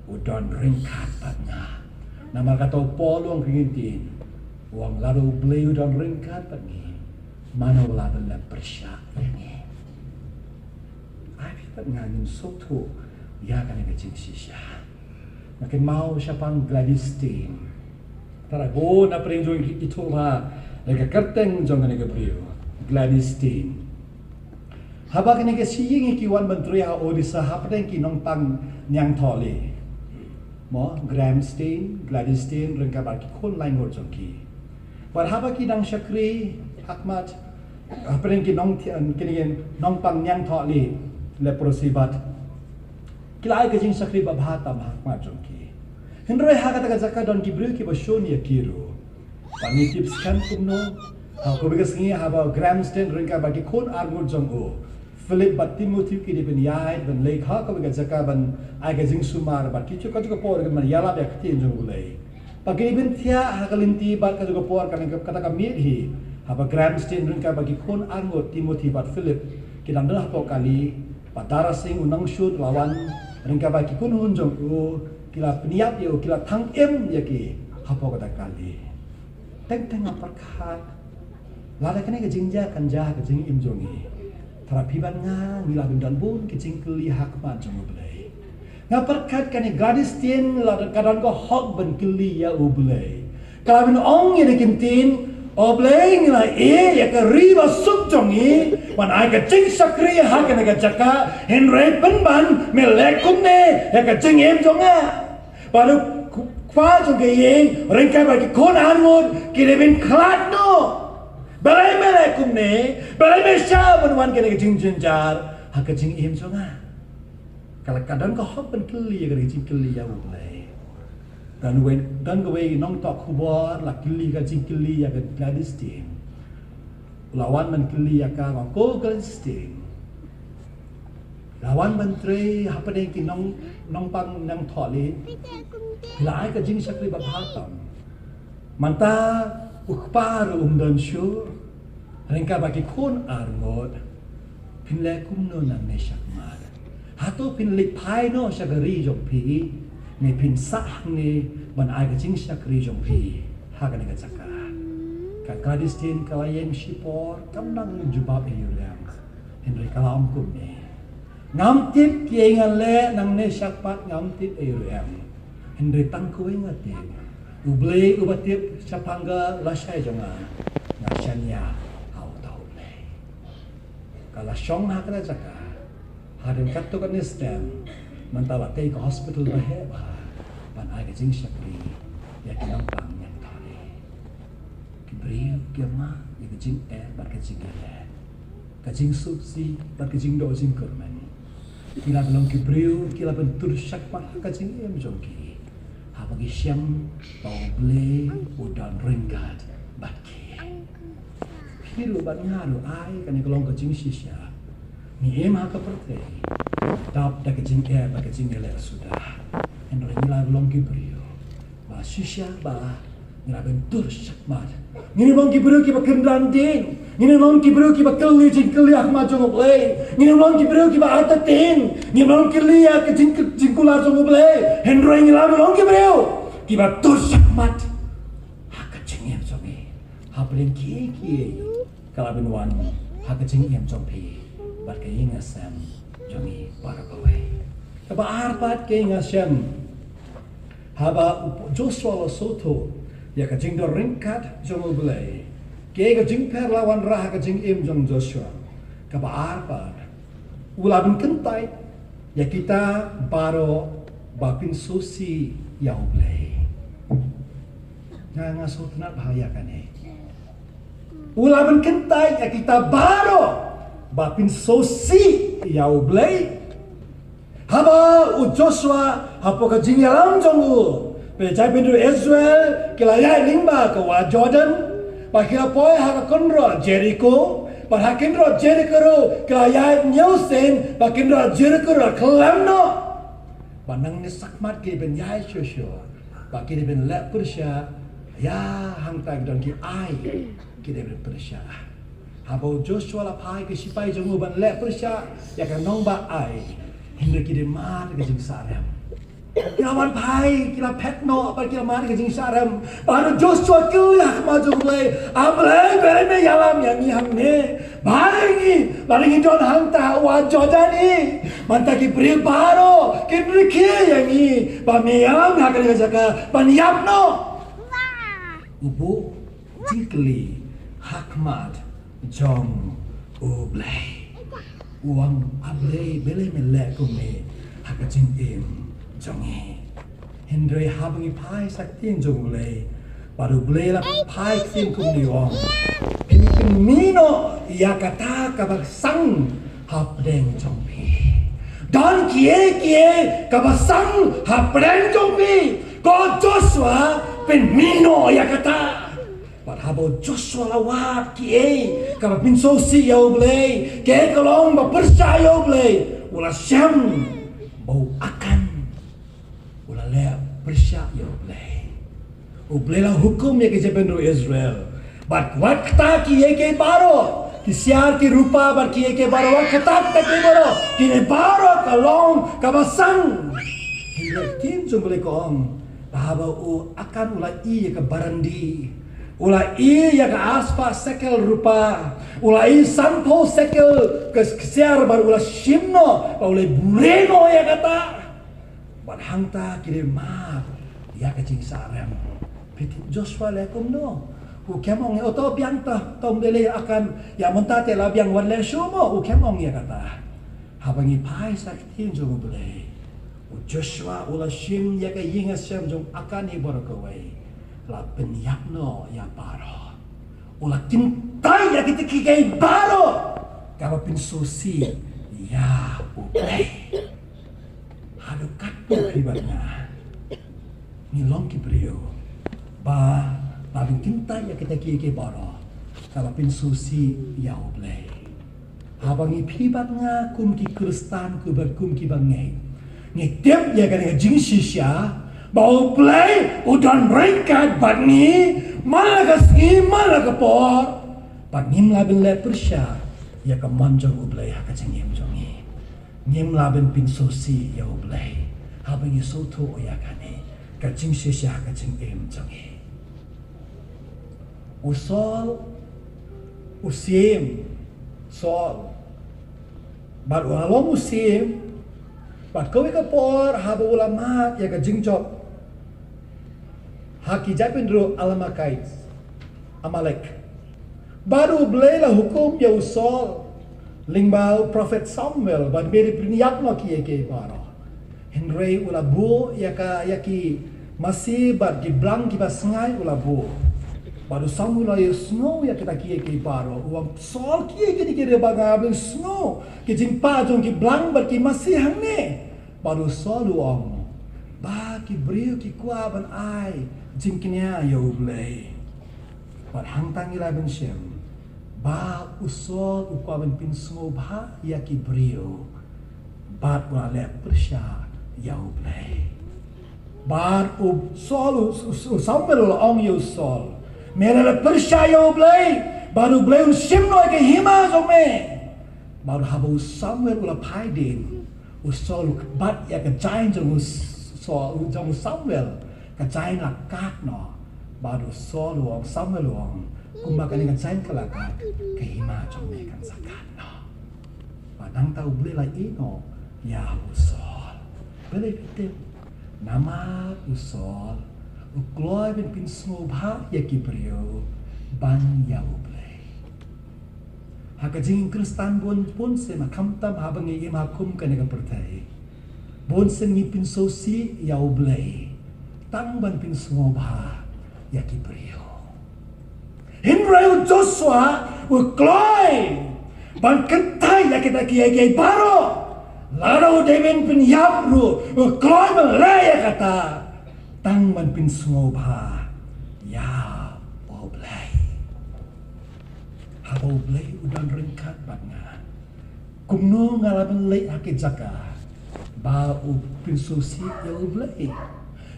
u don ryngkat bad nga. Namar kata u Paul u ong kane ka ktien, u ong lada U Blei u don ryngkat bad ngi, mano u lah ban leh pyrshah ïa ngi. Ai phi bad nga ngin sngewthuh ïa kane ka jingshisha. Nga kynmaw shaphang Gladys Steen. Tharai bun na pdeng jong ngi ki ithuh bha ïa ka kyrteng jong kane ka briew, Gladys Steen. Haba kane ka shi ïing ki wan ban trei ha Odisha hapdeng ki nongpang niangthohlieh, mo, Graham Staines, Gladys Staines ryngkat bad ki khun laingut jong ki. Bad haba ki dang shakri ha khmat, hapdeng ki nong, kine ki nongpang niangthohlieh, leprosy, bad ki la ai ka jingshakri ba bha tam ha khmat jong ki. Hynrei ha kata ka jaka don ki briew kiba shun ïa ki ruh. Bad ngi tip skhem kumno, ha kawei ka sngi haba Graham Staines ryngkat bad ki khun arngut jong u, Philip bad Timothy, ki dei ban ïaid ban leit ha kawei ka jaka ban ai ka jingsumar, bad ki, ka juh ka por ki dei ban ïalap ïa ka ktien jong U Blei. Bad ki dei ban thiah ha ka lynti, bad ka juh ka por, kane ka, kata ka miet hi, haba Graham Staines ryngkat bad ki khun arngut Timothy bad Philip ki dang don hapoh kali, bad Dara Singh u nongshun u la wan ryngkat bad ki khun hun jong u, ki la pynïap ïa u, ki la thang im ïa ki hapoh kata ka kali. Teng teng nga pyrkhat, lada kane ka jingjia kan jia ha ka jingim jong ngi, tharai phi bad nga ngi lah ban don bun ki jingkylli ha khmat jong U Blei. Nga pyrkhat kane Gladys Staines la ka don ka hok ban kylli ïa U Blei. Ka la ban ong ïa kane ka ktien, O Blei, ngi la ïeh ïa ka ri ba suk jong ngi ban ai ka jingshakri ha kane ka jaka, hynrei pynban me leh kumne ïa ka jingim jong nga. Bad u kpa jong ka ïing ryngkat bad ki khun arngut ki dei ban khlad noh. Balei me leh kumne? Balei me shah ban wan kane ka jingjynjar ha ka jingim jong nga? Ka la, ka don ka hok ban kylli ïa kane ka jingkylli ïa U Blei. Don wei, don kawei nongthoh khubor la kylli ka jingkylli ïa ka Gladys Staines. La wan ban kylli ïa ka, ka ong, ko Gladys Staines, la wan ban trei hapdeng ki nong, nongpang niangthohlieh, la ai ka jingshakri ba bha tam. Mynta u kpa ruh um don shuh, ryngkat bad ki khun arngut, phin leh kumno nangne shakhmat? Hato phin leit phai noh sha ka ri jong phi, ne phin sah hangne ban ai ka jingshakri jong phi ha kane ka jaka? Ka Gladys Staines ka la ïeng shipor, kam nang jubab ïa u lem, hynrei ka la ong kumne, Ngam tip kiei nga leh nangne shakhmat, ngam tip ei ruh em. Hynrei tang kawei nga tip, U Blei uba tip shaphang ka lashai jong nga, nga shaniah ha uta U Blei. Ka la shong ha kata jaka hadien katto katne snem, mynta la tei ka hospital ba heh bha ban ai ka jingshakri ïa ki nongpang ñiangthoh. Ki briew ki ïa mad ïa ka jingeh bad ka jingeh, ka jingsngewsih bad ka jingdoh jingkyrmen. Ki la long ki briew ki la pyntur shakhmat ha ka jingim jong ki, haba ki shem ba U Blei u don ryngkat bad ki. Phi ruh bad nga ruh, ai kane ka long ka jingshisha. Ngi im ha ka pyrthei dap da ka jingeh bad ka jingeh leh suda. Hynrei ngi la long ki briew ba shisha ba ngi la pyntur shakhmat. Ngin long ki briew kiba kynran dien. Ngin long ki briew kiba kylli jingkylli ha khmat jong U Blei. Ngin long ki briew kiba artatien. Ngin long ki ïa ka jing, jingkular jong U Blei. Hynrei ngi la long ki briew kiba tur shakhmat ha ka jingim jong ngi. Hapdeng kiei kiei ka la pynwan ha ka jingim jong phi bad ka ïing ka sem jong ngi baroh kawei. Kaba ar pat ka ïing ka sem, haba u Joshua u la sngewthuh ïa ka jingdon ryngkat jong U Blei, kaei ka jingpher la wanrah ha ka jingim jong Joshua. Kaba ar pat, u la pynkyntait ïa kita baroh ba pynsngewsih ïa U Blei. Nga, nga sngewtynnat bha ïa kane. U la pynkyntait ïa kita baroh ba pynsngewsih ïa U Blei. Haba u Joshua hapoh ka jingïalam jong u pynjah bynriew Israel ki la ïaid lyngba ka wah Jordan, ba ki la poi ha ka kynroh Jeriko, ba ha kynroh Jeriko ruh ki la ïaid ñiewsien ba kynroh Jeriko ruh khlem noh. Ba nangne shakhmat ki dei ban ïaid shuh shuh, ba ki dei ban leh pyrshah ïa hangta ki don ki aiñ ki dei ban pyrshah. Haba u Joshua la phai ki shipai jong u ban leh pyrshah ïa ka nongbah Ai, hynrei ki dei mad ka jingsarem. Ki la wan phai, ki la phet noh, ba ki la mad ka jingsarem. Ba u Joshua kylli ha khmat jong U Blei, A Blei, balei me ïalam ïa ngi hangne? Balei ngi, balei ngi don hangta ha wah Jordan hi? Mynta ki briew baroh kin rkhie ïa ngi, ba me ïalam ha kane ka jaka ban ïap noh. U buh jingkylli ha khmat jong U Blei. U ong, A Blei, balei me leh kumne ha ka jingim jong ngi? Hynrei haba ngi phai sha ktien jong U Blei, bad U Blei la phai ktien kumne, u ong, phin pynmih noh ïa kata kaba sang hapdeng jong phi. Don kiei kiei kaba sang hapdeng jong phi, ko Joshua, pynmih noh ïa kata. Bad haba u Joshua la wad kiei kaba pynsngewsih ïa U Blei, kiei ka long ba pyrshah ïa U Blei, u la shem ba u Akan u la leh pyrshah ïa U Blei. U Blei la hukum ïa ki jaitbynriew Israel, bad wat kata kiei kiei baroh, ki syiar ki rupa bad kiei kiei baroh, wat kata kita kiei baroh, kine baroh ka long kaba sang. Hynrei ktien jong U Blei ka ong, haba u Akan u la i ïa ka barandi, u la i ïa ka arspah sekel rupa, u la i sanphew sekel ka syiar, bad u la shim noh, bad u la buhrieh noh ïa kata. Bad hangta ki dei mad ïa ka jingsarem. Phi tip Joshua leh kumno? U khlem ong ïa uto, biang ta, to ym dei lei Akan, ïa mynta te la biang, wat leh shuh mo, u khlem ong ïa kata. Haba ngi phai sha ktien jong U Blei, u Joshua u la shim ïa ka ïing ka sem jong Akan hi baroh kawei, la pynïap noh ïa baroh. U la kyntait ïa kita kiei kiei baroh kaba pynsngewsih ïa U Blei. Haduh katno phi bad nga ngi long ki briew ba la pynkyntang ïa kita kiei kiei baroh kaba pynsngewsih ïa U Blei. Haba ngi, phi bad nga, kum ki Khristan, kum ba, kum kiba ngeit, ngi tip ïa kane ka jingshisha ba U Blei u don ryngkat bad ngi man la ka sngi man la ka por. Bad ngim lah ban leh pyrshah ïa ka mon jong U Blei ha ka jingim jong ngi. Ngim lah ban pynsngewsih ïa U Blei haba ngi sngewthuh ïa kane ka jingshisha ha ka jingim jong ngi. U Saul, u syiem Saul, Bad u la long u syiem, bad kawei ka por haba u la mad ïa ka jingjop ha ki jaitbynriew Amalekites, Amalek. Bad U Blei la hukum ïa u Saul lyngba u prophet Samuel ban beh pynïap noh kiei kiei baroh. Hynrei u la buh ïa ka, ïa ki masi bad ki blang kiba sngaid u la buh. Bad u Samuel u la ïohsngew ïa kita kiei kiei baroh. U ong, Saul, kiei kine kiei ba nga, ba sngew ki jingpah jong ki blang bad ki masi hangne? Bad u Saul u ong, ba ki briew ki kwah ban ai jingkñia ïa U Blei. Bad hangta ngi lah ban shem ba u Saul u kwah ban pynsngewbha ïa ki briew, bad u la leh pyrshah ïa U Blei. Bad u Saul, u, u, u Samuel u la ong ïa u Saul, me la leh pyrshah ïa U Blei, bad U Blei un shim noh ïa ka hima jong me. Bad haba u Samuel u la phai dien, u Saul u kbat ïa ka jaiñ jong u S-, Saul, jong u Samuel, ka jaiñ la kat noh. Bad u Saul u ong, Samuel u ong, kumba kane ka jaiñ ka la kat, ka hima jong me kan sa kat noh. Bad nangta U Blei la ïehnoh ïa u Saul. Balei phi tip? Namar u Saul u kloi ban pynsngewbha ïa ki briew ban ïa U Blei. Ha ka jingim Khristan bun, bun sien, khamtam haba ngi im ha kum kane ka pyrthei, bun sien ngi pynsngewsih ïa U Blei tang ban pynsngewbha ïa ki briew. Hynrei u Joshua u kloi ban kyntait ïa kita kiei kiei baroh. Lada u dei ban pynïap ruh, u kloi ban leh ïa kata tang ban pynsngewbha ïa U Blei. Haba U Blei u don ryngkat bad nga, kumno nga lah ban leit ha ki jaka ba u pynsngewsih ïa U Blei?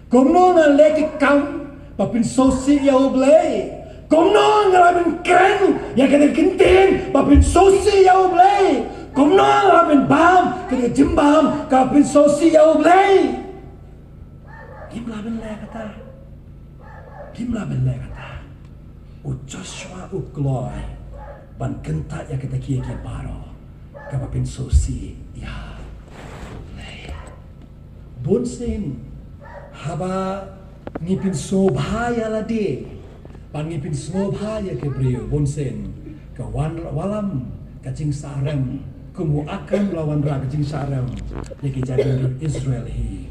Kumno nga leh ki kam ba pynsngewsih ïa U Blei? Kumno nga lah ban kren ïa kane ka ktien ba pynsngewsih ïa U Blei? Kumno nga lah ban bam kane ka jingbam kaba pynsngewsih ïa U Blei? Ngim lah ban leh kata. Ngim lah ban leh kata. U Joshua u kloi ban kyntait ïa kita kiei kiei baroh kaba pynsngewsih ïa U Blei. Bun sien haba ngi pynsngewbha ïa lade, ba ngi pynsngewbha ïa ki briew, bun sien ka wan wallam ka jingsahrem, kum u Akhan u la wanrah ka jingsahrem ïa ki jaitbynriew Israel hi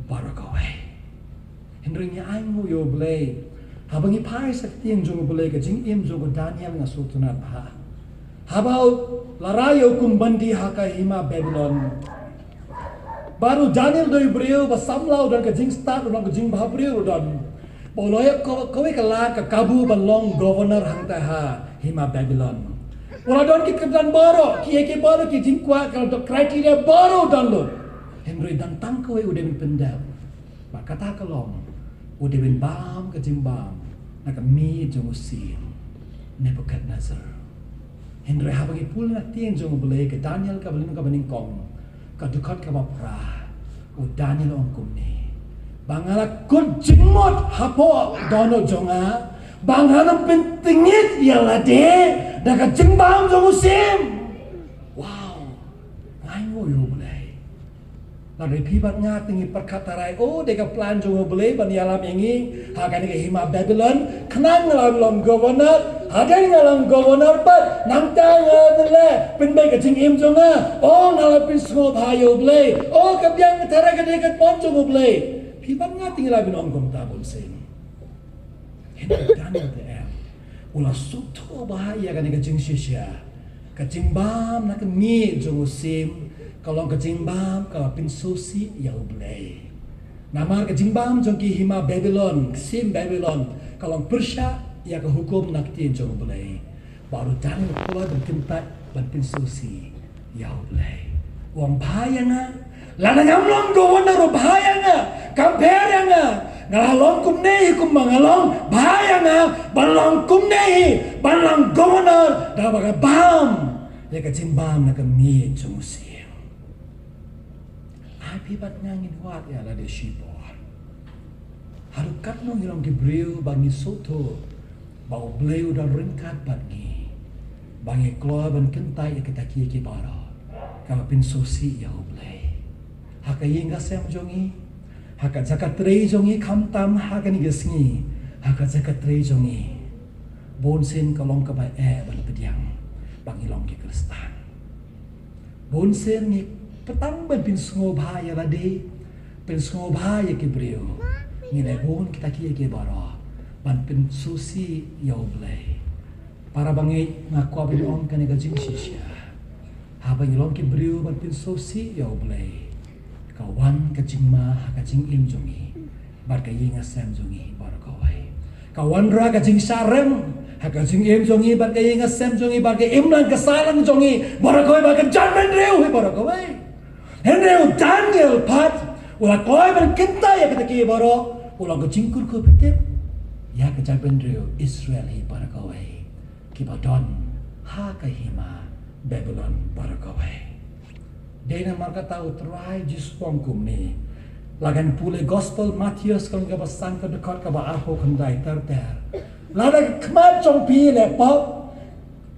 baroh kawei. Hynrei ngi ainguh ïa U Blei. Haba ngi phai sha ka ktien jong U Blei, ka jingim jong u Daniel nga sngewtynnat bha. Haba u la rai ïa u kum bandi ha ka hima Babilon, bad u Daniel u dei u briew ba samla, u don ka jingstad, u don ka jingbhabriew, u don. Bad u la ïoh ka, kawei ka lad, ka kabu ban long governor hangta ha hima Babilon. U la don ki kyrdan baroh, kiei kiei baroh, ki jingkwah, ka criteria baroh u don lut. Hynrei don tang kawei u dei ban pyndep. Bad kata ka long, u dei ban bam ka jingbam na ka miej jong u syiem Nebuchadnezzar. Hynrei haba ngi pule na ka ktien jong U Blei, ka Daniel kaba lynnong kaba nyngkong, ka dkhot kaba phra, u Daniel u ong kumne: Ba nga la kut jingmut hapoh dohnud jong nga ba ngan ym pyntngit ïa lade da ka jingbam jong u syiem. Wow. Nga ainguh ïa U Blei. Lada phi bad nga te ngi pyrkhat tharai, oh, dei ka plan jong U Blei ban ïalam ïa ngi ha kane ka hima Babilon, khnang nga la long governor. Hadien nga long governor pat, nangta nga la leh pynbeit ka jingim jong nga. Oh, nga la pynsngewbha ïa U Blei. Oh, ka biang ka tharai ka dei ka mon jong U Blei. Phi bad nga te ngi lah ban ong kumta bun sien. Hynrei Daniel te em. U la sngewthuh bha ïa kane ka jingshisha. Ka jingbam na ka miej jong u syiem ka long ka jingbam kaba pynsngewsih ïa U Blei. Namar ka jingbam jong ki hima Babilon, ka syiem Babilon, ka long pyrshah ïa ka hukum na ka ktien jong U Blei. Bad u Daniel u kloi ban kyntait ban pynsngewsih ïa U Blei. U ong bha ïa nga. Lada ngam long governor ruh bha ïa nga. Kam pher ïa nga. Nga la long kumne hi kumba nga long, bha ïa nga ban long kumne hi, ban long governor da kaba bam ïa ka jingbam na ka miej jong u syiem. Ai phi bad nga ngin wad ïa lade shibun. Haduh katno ngi long ki briew ba ngi sngewthuh ba U Blei u don ryngkat bad ngi, ba ngi kloi ban kyntait ïa kita kiei kiei baroh. Kaba pynsngewsih ïa U Blei ha ka ïing ka sem jong ngi, ha ka jaka trei jong ngi, khamtam ha kane ka sngi, ha ka jaka trei jong ngi. Bun sien ka long kaba eh ban pdiang ba ngi long ki Khristan. Bun sien ngi pdiang ban pynsngewbha ïa lade, pynsngewbha ïa ki briew. Ngi leh bun kita kiei kiei baroh ban pynsngewsih ïa U Blei. Para bangeit, nga kwah ban ong kane ka jingshisha. Haba ngi long ki briew ban pynsngewsih ïa U Blei, ka wan ka jingma ha ka jingim jong ngi bad ka ïing ka sem jong ngi baroh kawei. Ka wanrah ka jingshah rem ha ka jingim jong ngi bad ka ïing ka sem jong ngi bad ka imlang ka sahlang jong ngi baroh kawei bad ka jaitbynriew hi baroh kawei. Hynrei u Daniel pat u la kloi ban kyntait ïa kita kiei baroh, u long ka jingkyrkhu ba tip ïa ka jaitbynriew Israel hi baroh kawei kiba don ha ka hima Babilon baroh kawei. Dei namar kata U Trai Jisu u ong kumne, la ngan pule Gospel Mathaios ka lynnong kaba san, ka dkhot kaba arphew khyndai, ter ter: Lada ka khmat jong phi leh pop,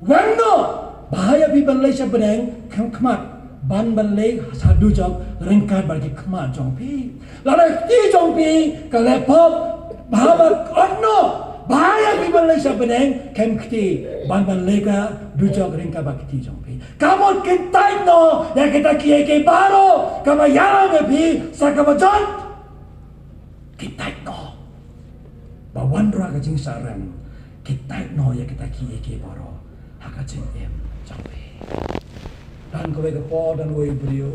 weng noh, bha ïa phi ban leit sha bneng, khlem khmat ban ban leit sha dujok ryngkat bad ki khmat jong phi. Lada ka kti jong phi ka leh pop, bha ban ot noh, bha ïa phi ban leit sha bneng, khlem kti ban ban leit sha dujok ryngkat bad ki kti jong phi. Ka mut kyntait noh ïa kita kiei kiei baroh kaba ïalam ïa phi sa kaba jot. Kyntait noh ba wanrah ka jingshah rem. Kyntait noh ïa kita kiei kiei baroh ha ka jingim jong phi. Don kawei ka por, don uwei u briew.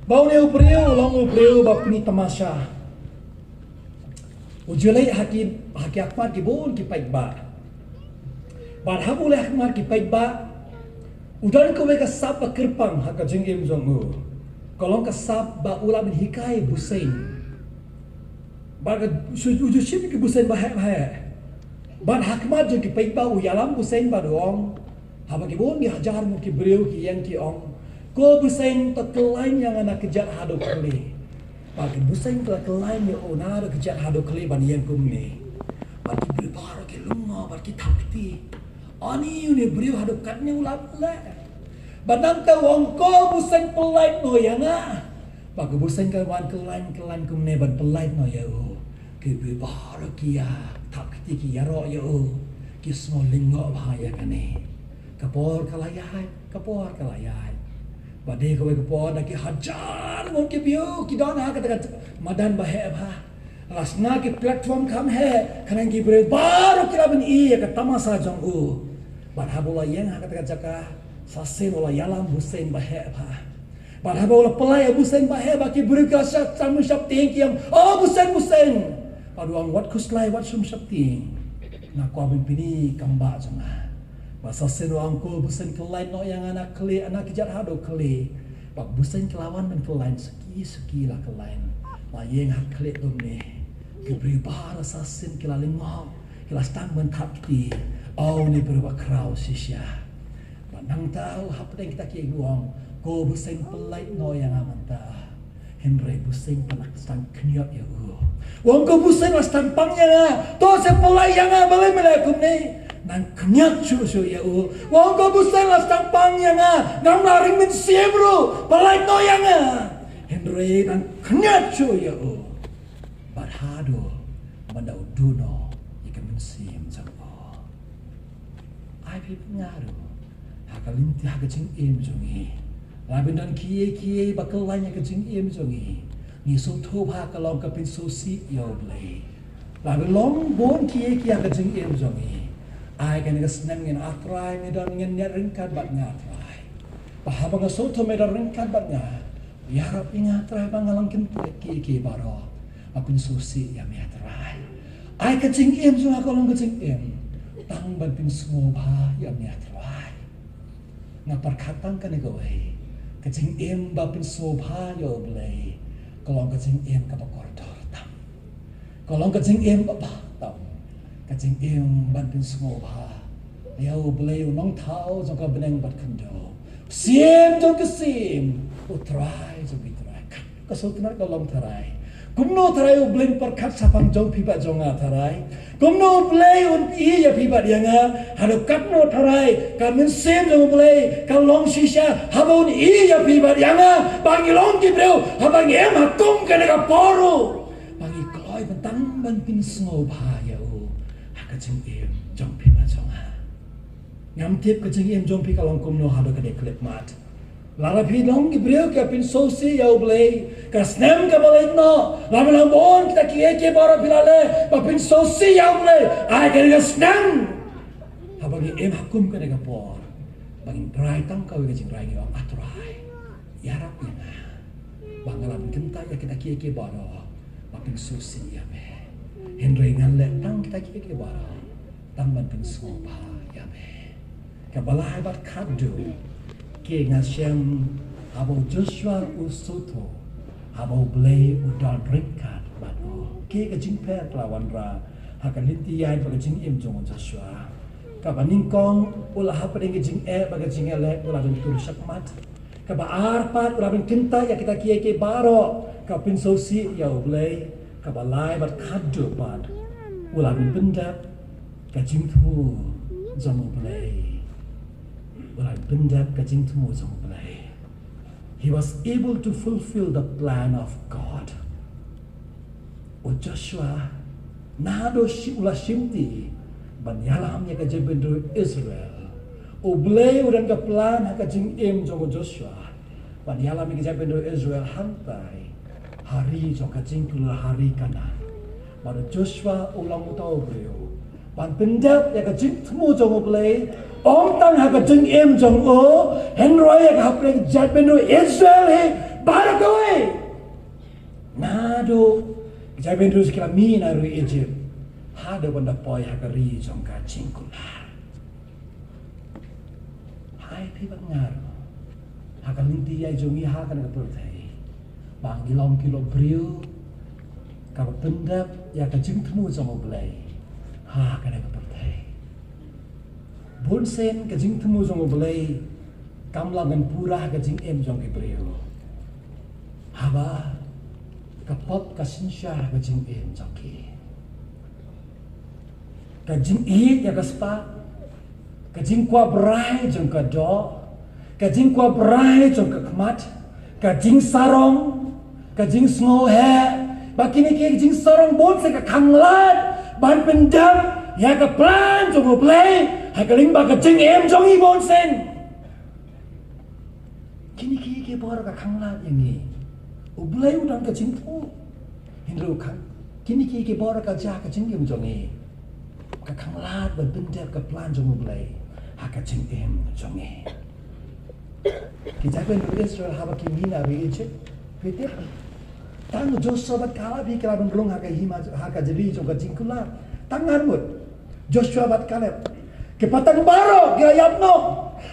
Ba une u briew u long u briew ba pyni tamasha. U ju leit ha ki, ha ki khmat ki bun ki paidbah. Bad haba u leit ha khmat ki paidbah, u don kawei ka sap ba kyrpang ha ka jingim jong u. Ka long ka sap ba u lah ban hikai busein. Bad ka, u ju shim ki busein ba heh ba heh. Bad ha khmat jong ki paidbah u ïalam busein bad u ong, haba ki bun ki hajar ngut ki briew ki ïeng ki ong, ko busein, to khlaiñ ïa nga na kjat haduh khlieh. Bad ki busein ki la khlaiñ ïa u naduh kjat haduh khlieh ban ïeng kumne. Bad ki briew baroh ki lyngngoh bad ki thap kti. Ani, une u briew haduh katne u lah leh? Bad nangta u ong, ko busein, pyllait noh ïa nga. Bad ka busein ka wan khlaiñ khlaiñ kumne ban pyllait noh ïa u. Ki briew baroh ki ïa thap kti, ki ïaroh ïa u. Ki sngew lyngngoh bha ïa kane. Ka por ka la ïaid, ka por ka la ïaid. Bad dei kawei ka por da ki hajar ngut ki briew ki don ha kata ka madan ba heh bha. La shna ki platform kham heh, khnang ki briew baroh ki lah ban i ïa ka tamasha jong u. Bad haba u la ïeng ha kata ka jaka, sa shisien u la ïalam busein ba heh bha. Bad haba u la pyllait ïa busein ba heh bha, ki briew ki la shah sham shaptieng, ki ong, o busein, busein. Bad u ong, wat khuslai, wat shum shaptieng. Nga kwah ban pyni kam bah jong nga. Bad sa shisien u ong, ko busein, khlaiñ noh ïa nga na khlieh, na kjat haduh khlieh. Bad busein ki la wan ban khlaiñ, suki suki la khlaiñ. La ïeng ha khlieh kumne. Ki briew baroh sa shisien ki la lyngngoh, ki la sdang ban thap kti. O, une u briew ba khraw shisha. Bad nangta u hapdeng kita kiei u ong, ko busein, pyllait noh ïa nga mynta. Hynrei busein pat la sdang khñiot ïa u. U ong, ko busein, la sdang pang ïa nga. To sa pyllait ïa nga, balei me leh kumne? Nang khñiot shuh shuh ïa u. U ong, ko busein, la sdang pang ïa nga. Ngam lah ring mynsiem ruh, pyllait noh ïa nga. Hynrei nang khñiot shuh ïa u. Bad haduh ban da u duh noh ïa ka mynsiem jong u. Ai phi bad nga ruh, ha ka lynti, ha ka jingim jong ngi, la ban don kiei kiei ba khlaiñ ha ka jingim jong ngi. Ngi sngewthuh ba ka long ka pynsngewsih ïa U Blei. La ban long bun kiei kiei ha ka jingim jong ngi. Ai kane ka snem ngin, A Trai, me don, ngin ïaid ryngkat bad nga, Trai. Ba haba nga sngewthuh me don ryngkat bad nga, ïarap ïa nga, Trai, ba ngan long kynthei kiei kiei baroh ba pynsngewsih ïa me, Trai. Ai ka jingim jong nga ka long ka jingim tang ban pynsngewbha ïa me, Trai. Nga pyrkhat tang kane kawei, ka jingim ba pynsngewbha ïa U Blei ka long ka jingim kaba kordor tam. Ka long ka jingim ba bha tam. Ka jingim ban pynsngewbha ïa U Blei, U Nongthaw jong ka bneng bad khyndew, Syiem jong ki syiem, U Trai jong ki trai. Ka sngewtynnat ka long tharai, Kumno tharai U Blei un pyrkhat shaphang jong phi bad jong nga tharai? Kumno U Blei un ïohi ïa phi bad ïa nga? Haduh katno tharai ka mynsiem jong U Blei ka long shisha haba un ïohi ïa phi bad ïa nga ba ngi long ki briew haba ngi im ha kum kane ka por ruh ba ngi kloi bynta ban pynsngewbha ïa u ha ka jingim jong phi bad jong nga. Ngam tip ka jingim jong phi ka long kumno haduh kane ka khyllipmat. Lada phi long ki briew kiba pynsngewsih ïa U Blei, ka snem kaba leit noh, lada long bun kita kiei kiei baroh phi la leh ba pynsngewsih ïa U Blei, ai kane ka snem haba ngi im ha kum kane ka por ba ngin rai tang kawei ka jingrai, ngi ong, A Trai, ïarap ïa nga ba nga lah ban kyntait ïa kita kiei kiei baroh ba pynsngewsih ïa me. Hynrei ngan leh tang kita kiei kiei baroh tang ban pynsngewbha ïa me. Kaba lai bad khatduh, ke nga shem haba u Joshua u sngewthuh haba U Blei u don ryngkat bad u. Ke ka jingpher ka la wanrah ha ka lynti ïaid bad ka jingim jong u Joshua. Kaba nyngkong, u la hapdeng ka jingeh bad ka jingïaleh u la don tur shakhmat. Kaba ar pat, u la ban kyntait ïa kita kiei kiei baroh ka pynsngewsih ïa U Blei. Kaba lai bad khatduh pat, u la ban pyndep ka jingthmu jong U Blei. U la ban pyndep ka jingthmu jong U Blei. He was able to fulfill the plan of God. U Joshua naduh shi u la shimti ban ïalam ïa ka jaitbynriew Israel. U Blei u don ka plan ha ka jingim jong u Joshua ban ïalam ïa ka jaitbynriew Israel hangtai ha ri jong ka jingkular, ha ri Kanaan. Bad u Joshua u long uta u briew ban pyndep ïa ka jingthmu jong U Blei, ym tang ha ka jingim jong u, hynrei ïa ka hapdeng jaitbynriew Israel hi baroh kawei. Naduh ka jaitbynriew ki la mih na ri Egypt haduh ban da poi ha ka ri jong ka jingkular. Hai phi bad nga ruh, ha ka lynti ïaid jong ngi ha kane ka pyrthei, ba ngi long ki lok briew kaba pyndep ïa ka jingthmu jong U Blei ha kane ka pyrthei. Bun sien ka jingthmu jong U Blei kam lah ban pura ha ka jingim jong ki briew haba ka pop ka synshar ha ka jingim jong ki. Ka jingïeit ïa ka spah, ka jingkwah brai jong ka doh, ka jingkwah brai jong ka khmat, ka jingsarong, ka jingsngewheh, ba kine ki jingsarong bun sien ka khanglad ban pyndep ïa ka plan jong U Blei ha ka lyngba ka jingim jong ngi bun sien. Kine ki, ki bor ka khanglad ïa ngi. U Blei u don ka jingthmu. Hynrei u khang, kine ki, ki bor ka jia ka jingim jong ngi. Ka khanglad ban pyndep ka plan jong U Blei ha ka jingim jong ngi. Ki jaitbynriew Israel haba ki mih na ri Egypt, phi tip, tang Joshua bad Kaleb hi ki la ban rung ha ka hima, ha ka ri jong ka jingkular. Tang arngut Joshua bad Kaleb. Ki pateng baroh ki la ïap noh.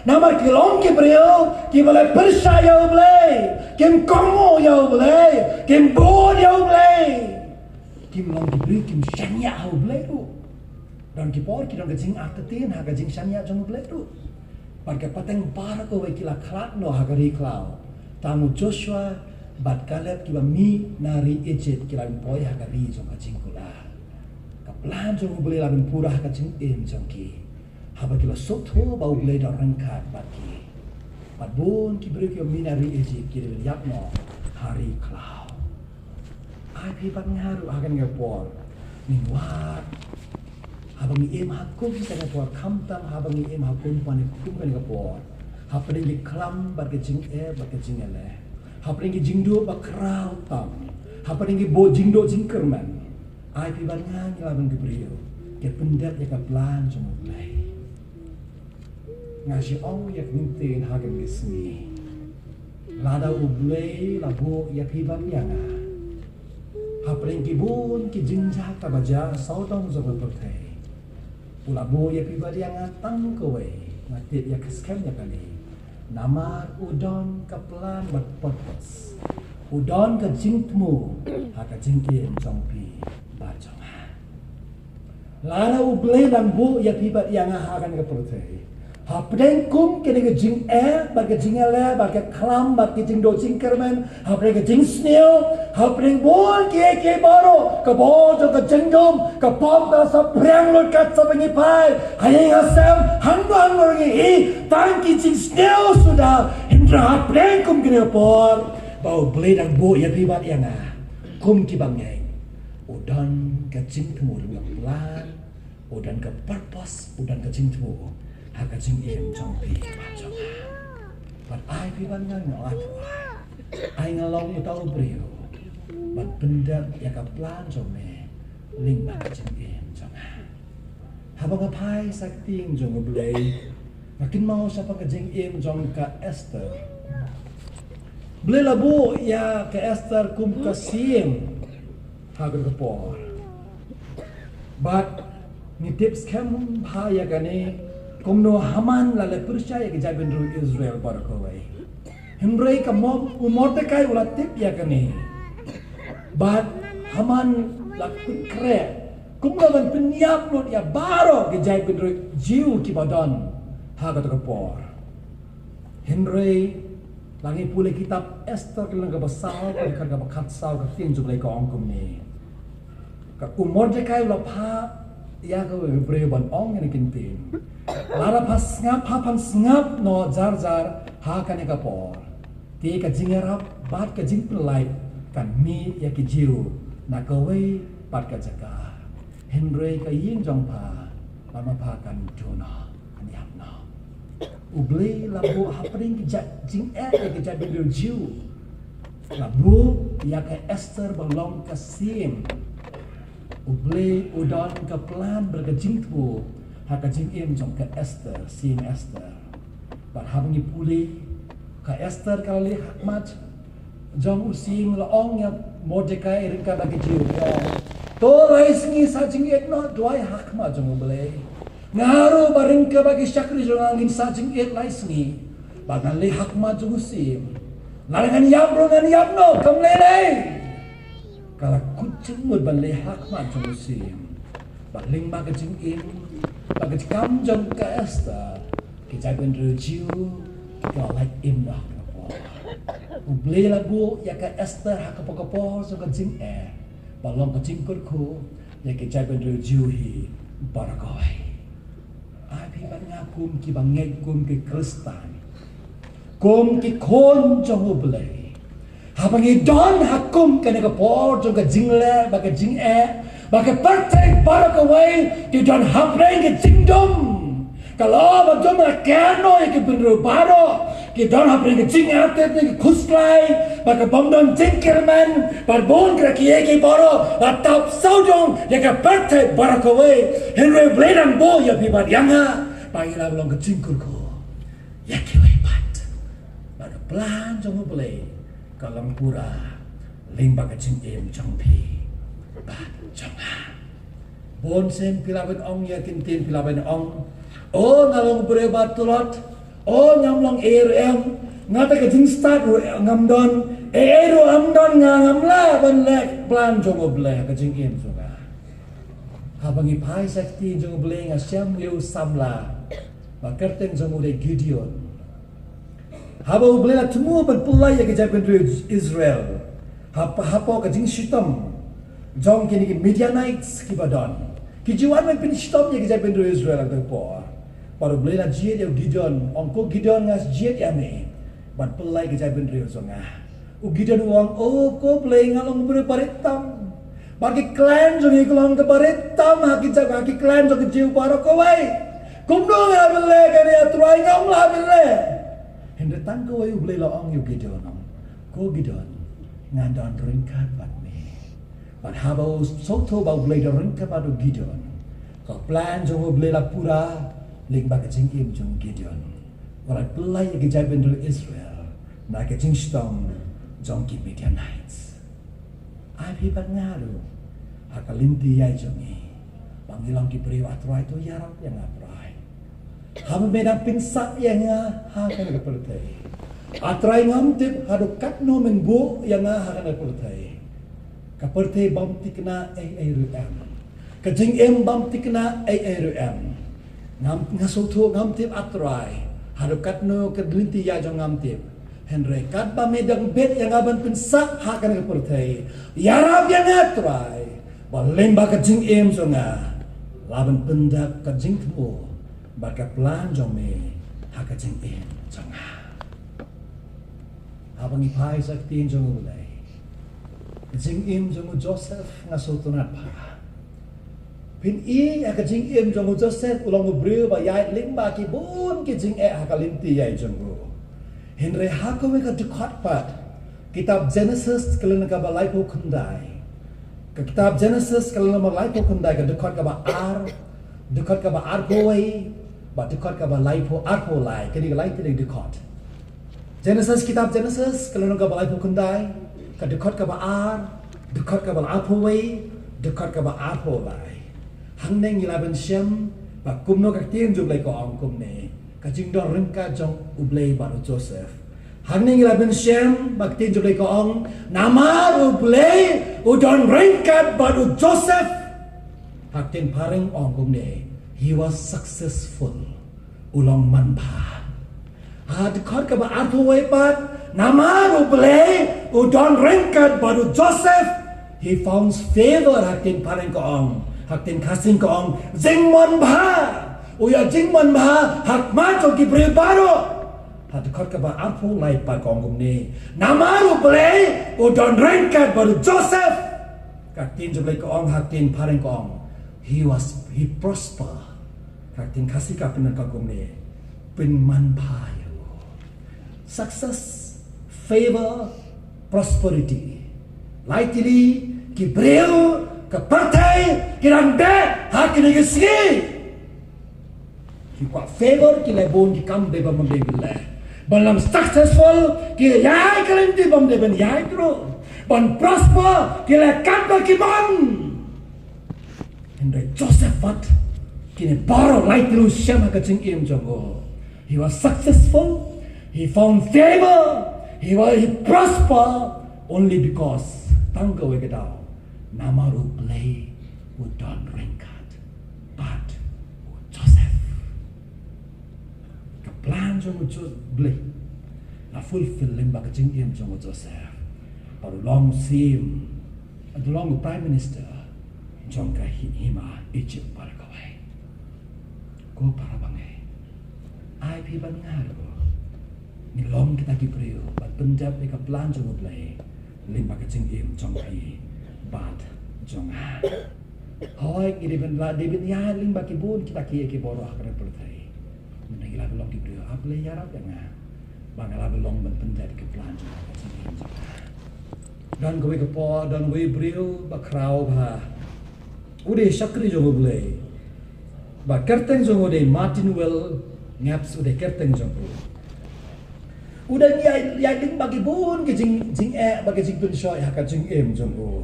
Namar ki long ki briew kiba la pyrshah ïa U Blei, kim kohnguh ïa U Blei, kim bud ïa U Blei. Kim long ki briew kim shaniah ha U Blei ruh. Don ki por ki don ka jingartatien ha ka jingshaniah jong U Blei ruh. Bad ka pateng baroh kawei ki la khlad noh ha ka ri khlaw. Tang u Joshua bad Kaleb kiba mih na ri Egypt ki la poi ha ka ri jong ka jingkular. Ka plan jong U Blei la pura ha ka jingim jong ki. Haba ki la sngewthuh ba U Blei u don ryngkat bad ki. Bad bun ki briew kiba mih na ri Egypt ki la ïap noh ha ri khlaw. Ai phi bad nga ruh ha kane ka por ngin wad. Haba ngi im ha kum kane ka por, khamtam haba ngi im ha kum kane, kum kane ka por, hapdeng ki khlam bad ka jingeh bad ka jingïaleh, hapdeng ki jingduh ba khraw tam, hapdeng ki bor jingduh jingkyrmen, ai phi bad nga ngi lah ban ki briew ki pyndep ïa ka plan jong U Blei. Nga shu ong ïa ka mynsiem ha kane ka sngi, lada U Blei u la buh ïa phi bad ïa nga hapdeng ki bun ki jingjia kaba jia sawdong jong ka pyrthei, u la buh ïa phi bad ïa nga tang kawei, nga tip ïa ka skhem ïa kane. Namar u don ka plan bad purpose, u don ka jingthmu ha ka jingim jong phi bad jong nga. Lada U Blei u dang buh ïa phi bad ïa nga ha kane ka pyrthei, Hapdeng kum kane ka jingeh bad ka jingïaleh bad ka khlam bad ka jingduh jingkyrmen, hapdeng ka jingsniew, hapdeng bun kiei kiei baroh, ka bor jong ka jingdum, ka pop ka la saphriang lut kat shaba ngi phai ha ïing ha sem, hangno hangno ruh ngi ïohi tang ki jingsniew suda. Hynrei hapdeng kum kane ka por ba U Blei dang buh ïa phi bad ïa nga kum ki bangeit, u don ka jingthmu, u don ka plan, u don ka purpose, u don ka jingthmu ha ka jingim jong phi bad jong nga. Bad ai phi bad nga, nga ong, A Trai, ai nga long uta u briew ban pyndep ïa ka plan jong me lyngba ka jingim jong nga. Haba nga phai sha ka ktien jong U Blei, nga kynmaw shaphang ka jingim jong ka Esther. Blei la buh ïa ka Esther kum ka syiem ha kata ka por. Bad ngi tip skhem bha ïa kane, kumno Haman la leh pyrshah ïa ki jaitbynriew Israel baroh kawei. Hynrei ka Mo-, u Mordekai u la tip ïa kane. Bad Haman la pynkhreh kumno ban pynïap lut ïa baroh ki jaitbynriew Jiw kiba don ha kata ka por. Hynrei la ngi pule kitab Esther ka lynnong kaba saw, ka dkhot kaba khatsaw, ka ktien jong U Blei ka ong kumne. Ka u Mordekai u la phah ïa kawei ka briew ban ong ïa kine ki ktien. Lada pha sngap, pha pan sngap noh jar jar ha kane ka por, te ka jingïarap bad ka jingpynlait kan mih ïa ki Jiw na kawei pat ka jaka. Hynrei ka ïing jong pha, lada pha kan duh noh, kan ïap noh. U Blei la buh hapdeng ki jait jingeh ïa ki jaitbynriew Jiw. La buh ïa ka Esther ba long ka syiem. U Blei u don ka plan bad ka jingthmu ha ka jingim jong ka Esther, Syiem Esther. Bad haba ngi pule, ka Esther ka la leit ha khmat jong u syiem, la ong ïa Mordekai, ryngkat bad ki Jiw, ka ong, to lai sngi sah jingit noh, duwai ha khmat jong U Blei. Nga ruh bad ryngkat bad ki shakri jong nga ngin sah jingit lai sngi. Bad ngan leit ha khmat jong u syiem. Lada ngan ïap ruh ngan ïap noh, kam lei lei. Ka la kut jingmut ban leit ha khmat jong u syiem. Bad lyngba ka jingim bad ka jingkam jong ka Esther, ki jaitbynriew Jiw ki la lait im noh ha kata ka por. U Blei la buh ïa ka Esther ha kata ka por jong ka jingeh ba long ka jingkyrkhu ïa ki jaitbynriew Jiw hi baroh kawei. Ai phi bad nga kum ki bangeit, kum ki Khristan, kum ki khun jong U Blei, haba ngi don ha kum kane ka por jong ka jingleh bad ka jingeh, ba ka pyrthei baroh kawei ki don hapdeng ka jingdum. Ka la ba dum ha kano ïa ki bynriew baroh, ki don hapdeng ka jingartatien, ka khuslai, bad ka bym don jingkyrmen, bad bun kata kiei kiei baroh la tap sawdong ïa ka pyrthei baroh kawei. Hynrei U Blei dang buh ïa phi bad ïa nga ba ngi lah ban long ka jingkyrkhu ïa kiwei pat. Bad ka plan jong U Blei ka long pura lyngba ka jingim jong phi bad jong nga. Bun sien phi lah ban ong ïa ki ktien, phi lah ban ong, o, nga long u briew ba tlot, o, ngam long ei ruh em, nga te ka jingstad ruh ngam don, ei ei ruh ngam don, nga ngam lah ban leh plan jong U Blei ha ka jingim jong nga. Haba ngi phai sha ka ktien jong U Blei, nga shem ïa u samla ba kyrteng jong u dei Gideon. Haba U Blei la thmu ban pyllait ïa ki jaitbynriew Israel hap-, hapoh ka jingshitom jong kine ki Midianites kiba don, ki ju wan ban pynshitom ïa ki jaitbynriew Israel ha kata ka por. Bad U Blei la jied ïa u Gideon, ong, ko Gideon, nga jied ïa me ban pyllait ki jaitbynriew jong nga. U Gideon u ong, o ko Blei, nga long u briew barit tam. Bad ki klan jong ngi ki long ki barit tam ha ki jaka, ha ki klan jong ki Jiw baroh kawei. Kumno nga lah ban leh kane, A Trai, ngam lah ban leh. Hynrei tang kawei U Blei la ong ïa u Gideon, ong, ko Gideon, ngan don ryngkat bad me. Bad haba u sngewthuh ba U Blei don ryngkat bad u Gideon, ka plan jong U Blei la pura lyngba ka jingim jong u Gideon. U la pyllait ïa ki jaitbynriew Israel na ka jingshitom jong ki Midianites. Ai phi bad nga ruh ha ka lynti ïaid jong ngi, ba ngi long ki briew, A Trai, to ïarap ïa nga, A Trai. Haba me dang pynsah ïa nga ha kane ka pyrthei, A Trai, ngam tip haduh katno men buh ïa nga ha kane ka pyrthei. Ka pyrthei bym thikna ei ei ruh em. Ka jingim bym thikna ei ei ruh em. Ngam, nga sngewthuh ngam tip, A Trai, haduh katno ka lynti ïaid jong ngam tip. Hynrei katba me dang bit ïa nga ban pynsah ha kane ka pyrthei, ïarap ïa nga, A Trai, ba lyngba ka jingim jong nga la ban pyndep ka jingthmu bad ka plan jong me ha ka jingim jong nga. Haba ngi phai sha ka ktien jong U Blei, ka jingim jong u Joseph, nga sngewtynnat bha. Phin i ha ka jingim jong u Joseph, u long u briew ba ïaid lyngba ki bun ki jingeh ha ka lynti ïaid jong u. Hynrei ha kawei ka dkhot pat, kitab Genesis ka lynnong kaba laiphew khyndai, ka kitab Genesis ka lynnong kaba laiphew khyndai, ka dkhot kaba ar, dkhot kaba arphew wei, bad dkhot kaba laiphew, arphew lai, kine ki lai tylli ki dkhot. Genesis, kitab Genesis ka lynnong kaba laiphew khyndai, ka dkhot kaba ar, dkhot kaba arphew wei, dkhot kaba arphew lai. Hangne ngi la ban shem ba kumno ka ktien jong U Blei ka ong kumne, ka jingdon ryngkat jong U Blei bad u Joseph. Hangne ngi la ban shem ba ka ktien jong U Blei ka ong, namar U Blei u don ryngkat bad u Joseph. Ha ka ktien phareng ong kumne, he was successful. U long manbha. Ha dkhot kaba arphew wei pat, namar U Blei u don ryngkat bad u Joseph, he found favor, ha ka ktien phareng ka ong, ha ka ktien Khasi ka ong, jingmanbha. U ïoh jingmanbha ha khmat jong ki briew baroh. Ha dkhot kaba arphew lai pat ka ong kumne, namar U Blei u don ryngkat bad u Joseph. Ka ktien jong U Blei ka ong, ha ka ktien phareng ka ong, he was, he prosper. Ka ktien Khasi ka pynlong ka kumne, pynmanbha ïa u. Success, favor, prosperity. Lai tylli ki briew, ka pyrthei, ki dang beh ha kine ki sngi. Ki kwah favor, ki leh bun ki kam dei bym dei ban leh. Ban long successful, ki ïai ka lynti bym dei ban ïai ruh. Ban prosper, ki leh katba ki mon. Hynrei Joseph pat, kine baroh lai tylli u shem ha ka jingim jong u. He was successful, he found favor, he was, he prosper only because, tang kawei ka daw, namar U Blei u don ryngkat bad u Joseph. Ka plan jong u Jo-, Blei la fulfill lyngba ka jingim jong u Joseph. Bad u long u syiem, u long u prime minister jong ka hi-, hima Egypt baroh kawei. Ko para bangeit, ai phi bad nga ruh ngin long kita ki briew ban pyndep ïa ka plan jong u Blei lyngba ka jingim jong phi bad jong nga. Hooid, ngi dei ban la, dei ban ïaid lyngba ki bun kita ki, ki baroh ha kane ka pyrthei. Hynrei ngi lah ban long ki briew, A Blei ïarap ïa nga ba nga lah ban long ban pyndep ïa ka plan jong nga ha ka jingim jong nga. Don kawei ka por, don kawei u briew ba khraw bha. U dei shakri jong u Blei. Ba kyrteng jong u dei Martin Wells Knapp, u dei kyrteng jong u. U dang ïai, ïai lyngba ki bun ki jing, jingeh bad ki jingpynshoi ha ka jingim jong u.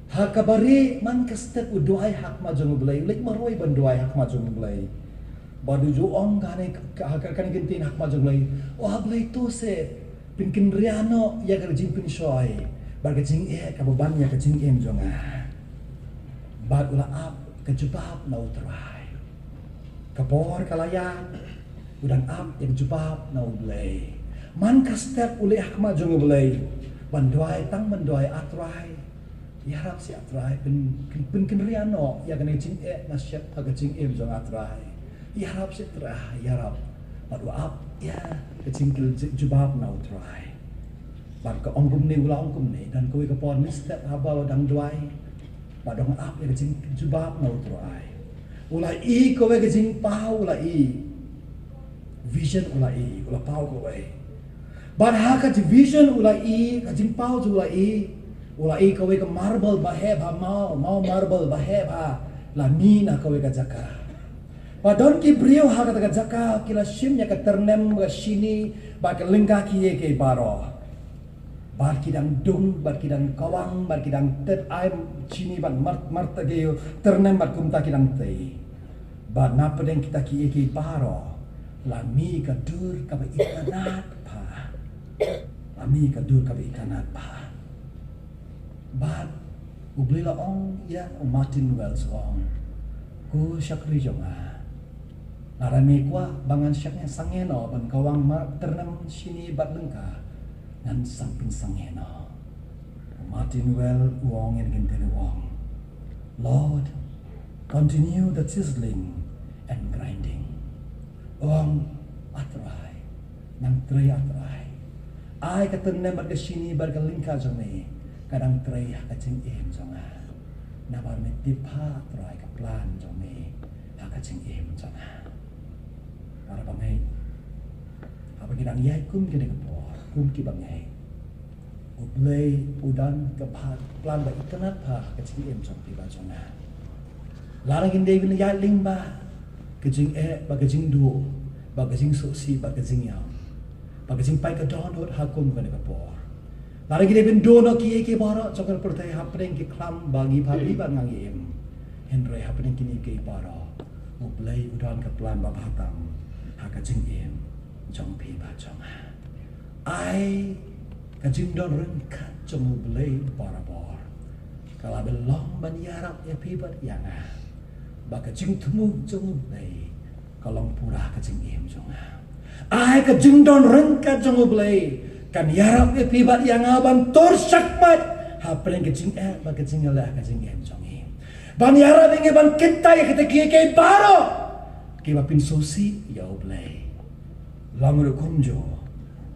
Ha kaba rieh man ka step u duwai ha khmat jong u Blei, u leit marwei ban duwai ha khmat jong u Blei. Bad u ju ong kane ka, ka, kane ka ktien ha khmat jong u Blei, O Blei, to seh pynkynriah noh ïa ka jingpynshoi bad ka jingeh kaba ban ïa ka jingim jong nga. Bad u la ap ka jubab na u Trai. Ka por ka la ïaid, u dang ap ïa ka jubab na u Blei. Man ka step u leit ha khmat jong u Blei ban duwai, tang ban duwai, A Trai, ïarap seh A Trai, pyn, pyn, pynkynriah noh ïa kane ka jingeh nga shep ha ka jingim jong nga, A Trai. Ïarap seh A Trai, ïarap. Bad u ap ïa ka jingkyrjubab na u Trai. Bad ka ong kumne, u la ong kumne, don kawei ka por mynstep haba u dang duwai, bad u dang ap ïa ka jingkyrjubab na u Trai, u la i kawei ka jingpaw, u la i vision, u la i, u la paw kawei. Bad ha ka vision u la i, ka jingpaw jong u la i, u la i kawei ka marble ba heh bha, maw, maw marble ba heh bha, la mih na kawei ka jaka. Bad don ki briew ha kata ka jaka, ki la shim ïa ka tyrnem, ka shini bad ka lyngkha, kiei kiei baroh. Bad ki dang dung, bad ki dang kawang, bad ki dang tei ai shini bad mar, mar, tyrnem bad kumta ki dang tei. Bad na pdeng kita kiei kiei baroh la mih ka dur kaba itynnad bha. La mih ka dur kaba itynnad bha. Bad U Blei la ong ïa u Martin Wells, u ong, Ko shakri jong nga, Lada me kwah ba ngan shah sangeh noh ban kawang martyrnem shini bad lyngka, ngan sa pynsangeh noh. Martin Well u ong ïa ki kyntien u ong, Lord, continue the chiseling and grinding. U ong, A Trai, nang trei A Trai. Ai ka tyrnem bad ka shini bad ka lyngka jong me ka dang trei ha ka jingim jong nga. Namar me tip bha A Trai ka plan jong me ha ka jingim jong nga. Para bangeit, haba ngi dang ïaid kum kine ki por, kum ki bangeit, U Blei u don ka plan ba itynnad bha ha ka jingim jong phi bad jong nga. Lada ngin dei ban ïaid lyngba ka jingeh bad ka jingduh bad ka jingsngewsih bad ka jingïam bad ka jingpait ka dohnud ha kum kane ka por. Lada ngi dei ban duh noh kiei kiei baroh jong ka pyrthei hapdeng ki khlam ba ngi bha bha ba ngi im. Hynrei hapdeng kine kiei baroh U Blei u don ka plan ba bha tam ha ka jingim jong phi bad jong nga. Ai ka jingdon ryngkat jong U Blei barabor ka la ban long ban ïarap ïa phi bad ïa nga ba ka jingthmu jong U Blei ka long pura ha ka jingim jong nga. Ai ka jingdon ryngkat jong U Blei kan ïarap ïa phi bad ïa nga ban tur shakhmat hapdeng ka jingeh bad ka jingïaleh ha ka jingim jong ngi. Ban ïarap ïa ngi ban kyntait ïa kita kiei kiei baroh kiba pynsngewsih ïa U Blei. Long ruh kumjuh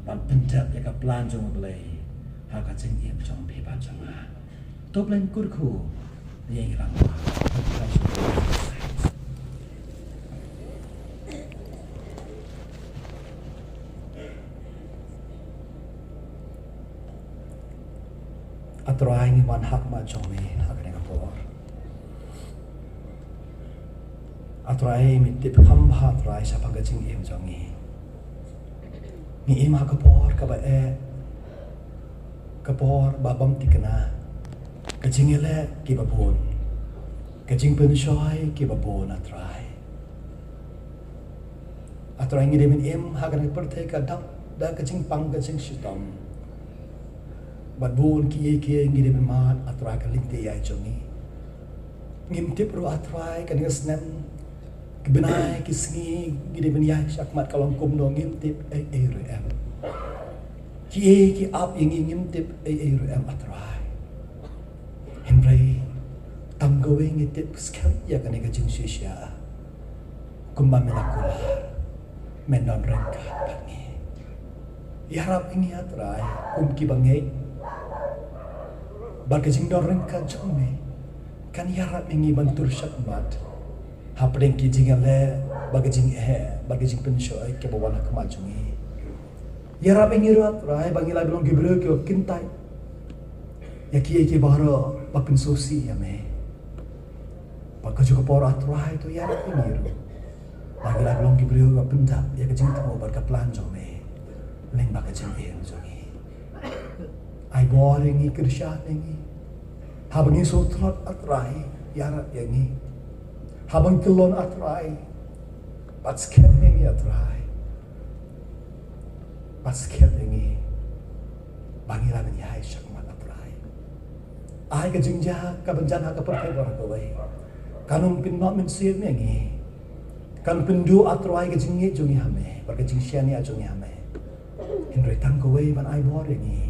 ban pyndep ïa ka plan jong U Blei ha ka jingim jong phi bad jong nga. To Blei un kyrkhu ïa ngi lang. A Trai, ngi wan ha khmat jong me ha kane ka por. A Trai, me tip kham bha A Trai shaphang ka jingim jong ngi. Ngi im ha ka por kaba eh, ka por ba bym thikna, ka jingïaleh kiba bun, ka jingpynshoi kiba bun A Trai. A Trai, ngi dei ban im ha kane ka pyrthei ka dap da ka jingpang ka jingshitom. Bad bun kiei kiei ngi dei ban mad A Trai ka lynti ïaid jong ngi. Ngim tip ruh A Trai kane ka snem, ki bnai ki sngi ngi dei ban ïaid shakhmat ka long kumno ngim tip ei ei ruh em. Kiei ki ap ïa ngi ngim tip ei ei ruh em A Trai. Hynrei tang kawei ngi tip skhem ïa kane ka jingshisha. Kumba me la kular, men don ryngkat bad ngi. Ïarap ïa ngi A Trai kum ki bangeit. Bad ka jingdon ryngkat jong me kan ïarap ïa ngi ban tur shakhmat hapdeng ki jingïaleh bad ka jingeh bad ka jingpynshoi kiba wan ha khmat jong ngi. Ïarap ïa ngi ruh A Trai ba ngin lah ban long ki briew kiba kyntait ïa kiei kiei baroh ba pynsngewsih ïa me. Bad kajuh ka por A Trai to ïarap ïa ngi ruh ba ngin lah ban long ki briew ba pyndap ïa ka jingthmu bad ka plan jong me lyngba ka jingim jong ngi. Ai bor ïa ngi, kyrshan ïa ngi. Haba ngi sngewthuh A Trai, ïarap ïa ngi. Haba ngi kyllon A Trai, bad skhem ïa ngi A Trai. Bad skhem ïa ngi ba ngi lah ban ïaid shakhmat A Trai. Ai ka jingjia kaba jan ha ka pyrthei baroh kawei kan ym pynmih mynsiem ïa ngi. Kan ym pynduh A Trai ka jingngeit jong ngi ha me bad ka jingshaniah jong ngi ha me. Hynrei tang kawei ban ai bor ïa ngi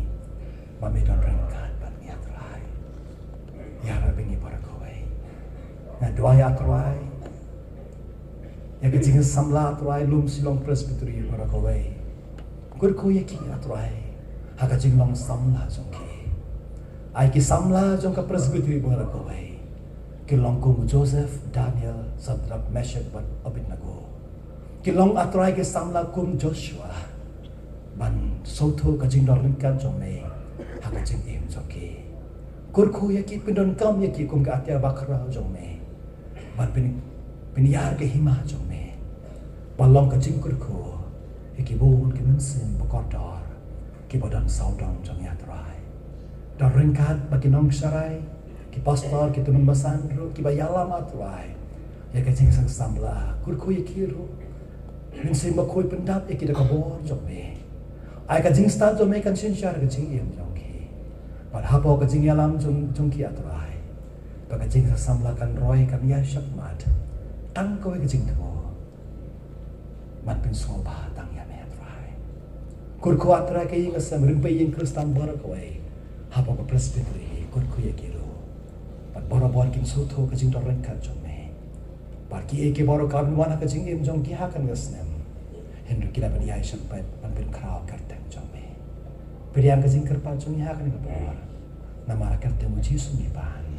ba me don ryngkat bad ngi A Trai. Ïarap ïa ngi baroh kawei. Nga duwai A Trai ïa ka jingsamla A Trai lum Shillong Presbytery baroh kawei. Kyrkhu ïa ki A Trai ha ka jinglong samla jong ki. Ai ki samla jong ka Presbytery baroh kawei ki long kum Joseph, Daniel, Shadrach, Meshach bad Abednego. Ki long A Trai ki samla kum Joshua ban sngewthuh ka jingdon ryngkat jong me ha ka jingim jong ki. Kyrkhu ïa ki, pyndonkam ïa ki kum ka atiar bakhraw jong me. Ban pyn, pynïar ka hima jong me. Ban long ka jingkyrkhu ïa ki bun ki mynsiem ba kordor kiba don sawdong jong ngi A Trai. Don ryngkat bad ki nongsharai, ki pastor, ki tymmen basan ruh kiba ïalam A Trai ïa ka jingseng samla, kyrkhu ïa ki ruh. Mynsiem Bakhuid pyndap ïa ki da ka bor jong me. Ai ka jingstad jong me kan synshar ka jingim jong ki. Bad hapoh ka jingïalam jong, jong ki A Trai, ba ka jingseng samla kan roi, kan ïaid shakhmat. Tang kawei ka jingthmu. Ban pynsngewbha tang ïa me, Trai. Kyrkhu, ah Trai, ka ïing ka sem, rympei ïing Khristan baroh kawei hapoh ka Presbytery, kyrkhu ïa ki ruh. Bad barabor kin sngewthuh ka jingdon ryngkat jong me. Bad kiei kiei baroh kiba wan ha ka jingim jong ki ha kane ka snem, hynrei ki lah ban ïaishah peit ban pynkhraw kyrteng jong me. Pdiang ka jingkyrpad jong ngi ha kane ka por. Namar ka kyrteng u Jisu ngi pan.